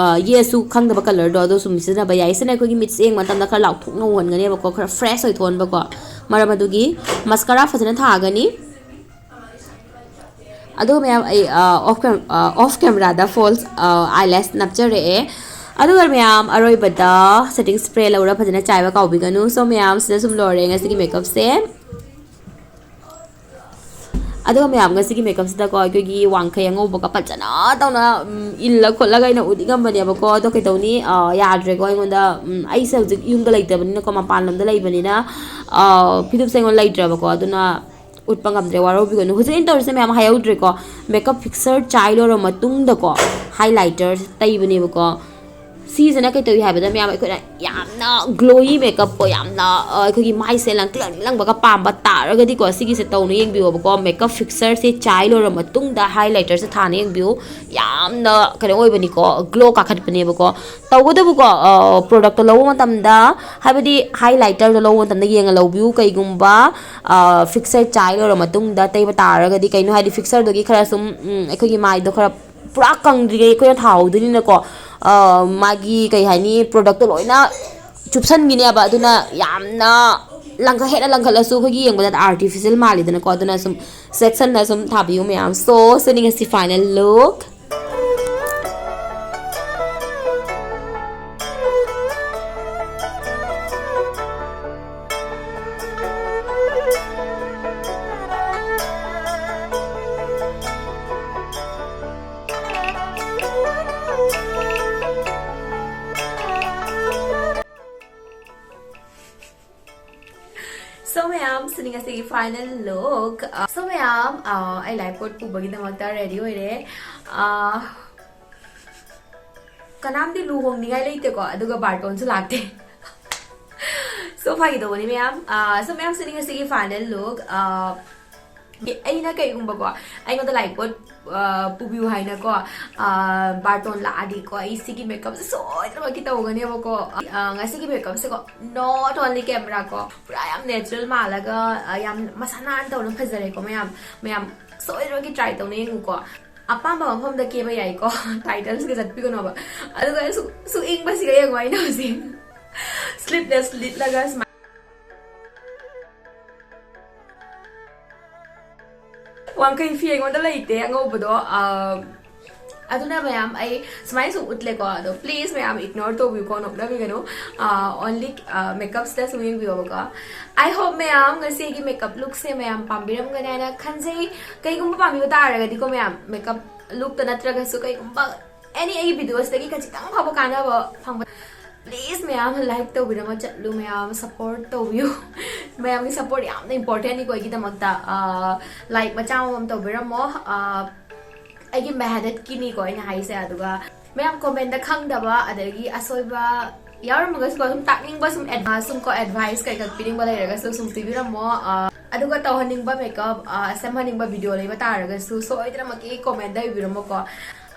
ꯌꯦꯛꯑꯁꯨ ꯈꯪꯗꯕ colourꯗꯣ ꯑꯗꯨ ꯁꯨꯝ ꯁꯤꯖꯤꯟꯅꯕ ꯌꯥꯏ꯫ ꯁꯤꯅ ꯑꯩꯈꯣꯏꯒꯤ ꯃꯤꯠꯁꯦ ꯌꯦꯡꯕ ꯃꯇꯝꯗ ꯈꯔ ꯂꯥꯎꯊꯣꯛꯅ ꯎꯍꯟꯒꯅꯦꯕꯀꯣ, ꯈꯔ fresh ꯑꯣꯏꯊꯣꯛꯍꯟꯕꯀꯣ꯫ ꯃꯔꯝ ꯑꯗꯨꯒꯤ mascara ꯐꯖꯅ ꯊꯥꯒꯅꯤ꯫ ꯑꯗꯨꯒ ꯃꯌꯥꯝ ꯑꯩ off cameraꯗ false eyelash ꯅꯞꯆꯔꯛꯑꯦ꯫ ꯑꯗꯨꯒ ꯃꯌꯥꯝ ꯑꯔꯣꯏꯕꯗ setting spray ꯂꯧꯔ ꯐꯖꯅ ꯆꯥꯏꯕ ꯀꯥꯎꯕꯤꯒꯅꯨ꯫ So ꯃꯌꯥꯝ ꯁꯤꯗ ꯁꯨꯝ ꯂꯣꯏꯔꯦ ꯉꯁꯤꯒꯤ makeupꯁꯦ꯫ ꯑꯗꯨꯒ ꯃꯌꯥꯝ ꯉꯁꯤꯒꯤ makeupꯁꯤꯗꯀꯣ ꯑꯩꯈꯣꯏꯒꯤ ꯋꯥꯡꯈꯩ ꯑꯉꯧꯕꯒ ꯐꯖꯅ ꯇꯧꯅ ꯏꯜꯂ ꯈꯣꯠꯂꯒ ꯑꯩꯅ ꯎꯠꯅꯤꯡꯉꯝꯕꯅꯦꯕꯀꯣ꯫ ꯑꯗꯣ ꯀꯩꯗꯧꯅꯤ, ꯌꯥꯗ꯭ꯔꯦꯀꯣ ꯑꯩꯉꯣꯟꯗ꯫ ꯑꯩꯁꯦ ꯍꯧꯖꯤꯛ ꯌꯨꯝꯗ ꯂꯩꯇꯕꯅꯤꯅꯀꯣ, ꯃꯄꯥꯟ ꯂꯝꯗ ꯂꯩꯕꯅꯤꯅ ꯐꯤꯗꯨꯞꯁꯦ ꯑꯩꯉꯣꯟꯗ ꯂꯩꯇ꯭ꯔꯕꯀꯣ꯫ ꯑꯗꯨꯅ ꯎꯠꯄ ꯉꯝꯗ꯭ꯔꯦ, ꯋꯥꯔꯧꯕꯤꯒꯅꯨ꯫ ꯍꯧꯖꯤꯛ ꯑꯩꯅ ꯇꯧꯔꯤꯁꯦ ꯃꯌꯥꯝ, ꯍꯥꯏꯍꯧꯗ꯭ꯔꯦꯀꯣ, ꯃꯦꯀꯞ ꯐꯤꯛꯁꯔ ꯆꯥꯏ ꯂꯣꯏꯔ ꯃꯇꯨꯡꯗꯀꯣ ꯍꯥꯏꯂꯥꯏꯇꯔ ꯇꯩꯕꯅꯦꯕꯀꯣ꯫ ꯁꯤꯁꯤꯅ ꯀꯩ ꯇꯧꯏ ꯍꯥꯏꯕꯗ, ꯃꯌꯥꯝ, ꯑꯩꯈꯣꯏꯅ ꯌꯥꯝꯅ ꯒ꯭ꯂꯣꯌꯤ ꯃꯦꯀꯞꯀꯣ, ꯌꯥꯝꯅ, ꯑ, ꯑꯩꯈꯣꯏꯒꯤ ꯃꯥꯏꯁꯦ ꯂꯪꯇ꯭ꯔꯤꯛ ꯂꯪꯇ꯭ꯔꯤꯛ ꯂꯪꯕꯒ ꯄꯥꯝꯕ ꯇꯥꯔꯒꯗꯤꯀꯣ, ꯁꯤꯒꯤꯁꯦ ꯇꯧꯅ ꯌꯦꯡꯕꯤꯌꯣꯕꯀꯣ꯫ ꯃꯦꯀꯞ ꯐꯤꯛꯁꯔꯁꯦ ꯆꯥꯏ ꯂꯣꯏꯔ ꯃꯇꯨꯡꯗ ꯍꯥꯏꯂꯥꯏꯇꯔꯁꯦ ꯊꯥꯅ ꯌꯦꯡꯕꯤꯌꯨ꯫ ꯌꯥꯝꯅ ꯀꯩꯅꯣ ꯑꯣꯏꯕꯅꯤꯀꯣ, ꯒ꯭ꯂꯣ ꯀꯥꯈꯠꯄꯅꯦꯕꯀꯣ꯫ ꯇꯧꯕꯇꯕꯨꯀꯣ, ꯑ, ꯄ꯭ꯔꯣꯗꯛꯇꯣ ꯂꯧꯕ ꯃꯇꯝꯗ, ꯍꯥꯏꯕꯗꯤ ꯍꯥꯏꯂꯥꯏꯇꯔꯗꯣ ꯂꯧꯕ ꯃꯇꯝꯗ ꯌꯦꯡꯉ ꯂꯧꯕꯤꯌꯨ꯫ ꯀꯩꯒꯨꯝꯕ, ꯑ, ꯐꯤꯛꯁꯔ ꯆꯥꯏ ꯂꯣꯏꯔ ꯃꯇꯨꯡꯗ ꯇꯩꯕ ꯇꯥꯔꯒꯗꯤ, ꯀꯩꯅꯣ ꯍꯥꯏꯗꯤ ꯐꯤꯛꯁꯔꯗꯨꯒꯤ ꯈꯔ ꯁꯨꯝ, ꯎꯝ, ꯑꯩꯈꯣꯏꯒꯤ ꯃꯥꯏꯗꯣ ꯈꯔ ꯄꯨꯔꯥ ꯀꯪꯗ꯭ꯔꯤꯉꯩ ꯑꯩꯈꯣꯏꯅ ꯊꯥꯍꯧꯗꯣꯏꯅꯤꯅꯀꯣ, ꯑ, ꯃꯥꯒꯤ ꯀꯩ ꯍꯥꯏꯅꯤ, ꯄ꯭ꯔꯣꯗꯛꯇꯣ ꯂꯣꯏꯅ ꯆꯨꯞꯁꯟꯈꯤꯅꯦꯕ꯫ ꯑꯗꯨꯅ ꯌꯥꯝꯅ ꯂꯪꯈꯠ-, ꯍꯦꯟꯅ ꯂꯪꯈꯠꯂꯁꯨ ꯑꯩꯈꯣꯏꯒꯤ ꯌꯦꯡꯕꯗ ꯑꯥꯔꯇꯤꯐꯤꯁꯤꯌꯦꯜ ꯃꯥꯜꯂꯤꯗꯅꯀꯣ꯫ ꯑꯗꯨꯅ ꯁꯨꯝ ꯆꯦꯛꯁꯟꯅ ꯁꯨꯝ ꯊꯥꯕꯤꯌꯨ ꯃꯌꯥꯝ꯫ So, ꯁꯤꯅꯤ ꯉꯁꯤ ꯐꯥꯏꯅꯦꯜ ꯂꯨꯛ꯫ So ꯃꯌꯥꯝ, ꯁꯤꯅꯤ ꯉꯁꯤꯒꯤ ꯐꯥꯏꯅꯦꯜ ꯂꯨꯛ꯫ ꯑ, so ꯃꯌꯥꯝ, ꯑ, ꯑꯩ ꯂꯥꯏ ꯄꯣꯠ ꯄꯨꯕꯒꯤꯗꯃꯛꯇ ꯔꯦꯗꯤ ꯑꯣꯏꯔꯦ꯫ ꯑ, ꯀꯅꯥꯝꯗꯤ ꯂꯨꯍꯣꯡꯅꯤꯡꯉꯥꯏ ꯂꯩꯇꯦꯀꯣ, ꯑꯗꯨꯒ ꯕꯥꯔꯇꯣꯟꯁꯨ ꯂꯥꯛꯇꯦ꯫ So ꯐꯥꯒꯤ ꯇꯧꯕꯅꯤ ꯃꯌꯥꯝ꯫ ꯑ, so ꯃꯌꯥꯝ, ꯁꯤꯅꯤ ꯉꯁꯤꯒꯤ ꯐꯥꯏꯅꯦꯜ ꯂꯨꯛ꯫ ꯑ, ꯑꯩꯅ ꯀꯩꯒꯨꯝꯕꯀꯣ, ꯑꯩꯉꯣꯟꯗ ꯂꯥꯏ ꯄꯣꯠ, ꯑ, ꯄꯨꯕꯤꯌꯨ ꯍꯥꯏꯅꯀꯣ, ꯑ, ꯕꯥꯔꯇꯣꯟ ꯂꯥꯛꯑꯗꯤꯀꯣ, ꯑꯩ ꯁꯤꯒꯤ ꯃꯦꯀꯞꯁꯦ ꯁꯣꯏꯗꯅꯃꯛꯀꯤ ꯇꯧꯒꯅꯦꯕꯀꯣ꯫ ꯑ, ꯉꯁꯤꯒꯤ ꯃꯦꯀꯞꯁꯦꯀꯣ, not only camera ꯀꯣ, ꯄꯨꯔꯥ ꯌꯥꯝ natural ꯃꯥꯜꯂꯒ, ꯑ, ꯌꯥꯝ ꯃꯁꯥ ꯅꯥꯟꯅ ꯇꯧꯅ ꯐꯖꯔꯦꯀꯣ ꯃꯌꯥꯝ꯫ ꯃꯌꯥꯝ ꯁꯣꯏꯗꯅꯃꯛꯀꯤ try ꯇꯧꯅ ꯌꯦꯡꯉꯨꯀꯣ꯫ ꯑꯄꯥꯝꯕ ꯃꯐꯝꯗ ꯀꯦꯕ ꯌꯥꯏꯀꯣ꯫ Titles ꯀ ꯆꯠꯄꯤꯒꯅꯣꯕ꯫ ꯑꯗꯨꯒ ꯁꯨ-, ꯁꯨ ꯏꯪꯕꯁꯤꯒ ꯌꯦꯡꯉꯣ ꯑꯩꯅ ꯍꯧꯖꯤꯛ꯫ Sleeveless ꯂꯤꯠꯂꯒ ꯁꯨꯃꯥꯏꯅ꯫ ꯋꯥꯡꯈꯩ ꯐꯤ ꯑꯩꯉꯣꯟꯗ ꯂꯩꯇꯦ ꯑꯉꯧꯕꯗꯣ꯫ ꯑ, ꯑꯗꯨꯅ ꯃꯌꯥꯝ, ꯑꯩ ꯁꯨꯃꯥꯏꯅ ꯁꯨꯝ ꯎꯠꯂꯦꯀꯣ, ꯑꯗꯣ please ꯃꯌꯥꯝ ignore ꯇꯧꯕꯤꯌꯨꯀꯣ, ꯅꯣꯛꯅꯕꯤꯒꯅꯨ꯫ ꯑ, only, ꯑ, makeupꯁꯤꯗ ꯁꯨꯝ ꯌꯦꯡꯕꯤꯌꯣꯕꯀꯣ꯫ I hope ꯃꯌꯥꯝ ꯉꯁꯤꯒꯤ makeup lookꯁꯦ ꯃꯌꯥꯝ ꯄꯥꯝꯕꯤꯔꯝꯒꯅꯤ ꯍꯥꯏꯅ ꯈꯟꯖꯩ꯫ ꯀꯩꯒꯨꯝꯕ ꯄꯥꯝꯕꯤꯕ ꯇꯥꯔꯒꯗꯤꯀꯣ ꯃꯌꯥꯝ, makeup lookꯇ ꯅꯠꯇ꯭ꯔꯒꯁꯨ ꯀꯩꯒꯨꯝꯕ any ꯑꯩꯒꯤ videoꯁꯤꯗꯒꯤ ꯈꯖꯤꯛꯇꯪ ꯐꯥꯎꯕ ꯀꯥꯟꯅꯕ ꯐꯪꯕ Please ꯃꯌꯥꯝ like ꯇꯧꯕꯤꯔꯝꯃ ꯆꯠꯂꯨ, ꯃꯌꯥꯝ support ꯇꯧꯕꯤꯌꯨ. ꯃꯌꯥꯝꯒꯤ support ꯌꯥꯝꯅ important ꯅꯤꯀꯣ ꯑꯩꯒꯤꯗꯃꯛꯇ. Like ꯃꯆꯥ ꯑꯃꯃꯝ ꯇꯧꯕꯤꯔꯝꯃꯣ. ꯑꯩꯒꯤ ꯃꯦꯍꯅꯠꯀꯤꯅꯤꯀꯣ ꯑꯩꯅ ꯍꯥꯏꯁꯦ. ꯑꯗꯨꯒ ꯃꯌꯥꯝ comment ꯗ ꯈꯪꯗꯕ ꯑꯗꯒꯤ ꯑꯁꯣꯏꯕ ꯌꯥꯎꯔꯝꯃꯒꯁꯨꯀꯣ, ꯁꯨꯝ ꯇꯥꯛꯅꯤꯡꯕ, ꯁꯨꯝ advice, ꯁꯨꯝ ꯀꯣ advice ꯀꯩꯀꯥ ꯄꯤꯅꯤꯡꯕ ꯂꯩꯔꯒꯁꯨ ꯁꯨꯝ ꯄꯤꯕꯤꯔꯝꯃꯣ. ꯑꯗꯨꯒ ꯇꯧꯍꯟꯅꯤꯡꯕ makeup, ꯁꯦꯝꯍꯟꯅꯤꯡꯕ video ꯂꯩꯕ ꯇꯥꯔꯒꯁꯨ ꯁꯣꯏꯗꯅꯃꯛꯀꯤ comment ꯗ ꯏꯕꯤꯔꯝꯃꯣꯀꯣ.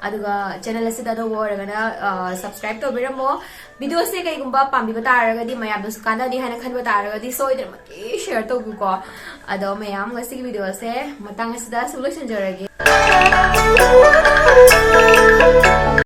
ꯑꯗꯨꯒ channel ꯑꯁꯤꯗ ꯑꯅꯧꯕ ꯑꯣꯏꯔꯒꯅ subscribe ꯇꯧꯕꯤꯔꯝꯃꯣ. Video ꯁꯦ ꯀꯩꯒꯨꯝꯕ ꯄꯥꯝꯕꯤꯕ ꯇꯥꯔꯒꯗꯤ, ꯃꯌꯥꯝꯗꯁꯨ ꯀꯥꯟꯅꯅꯤ ꯍꯥꯏꯅ ꯈꯟꯕ ꯇꯥꯔꯒꯗꯤ ꯁꯣꯏꯗꯅꯃꯛꯀꯤ share ꯇꯧꯕꯤꯌꯨꯀꯣ. ꯑꯗꯣ ꯃꯌꯥꯝ, ꯉꯁꯤꯒꯤ video ꯁꯦ ꯃꯇꯥꯡ ꯑꯁꯤꯗ ꯁꯨꯝ ꯂꯣꯏꯁꯤꯟꯖꯔꯒꯦ.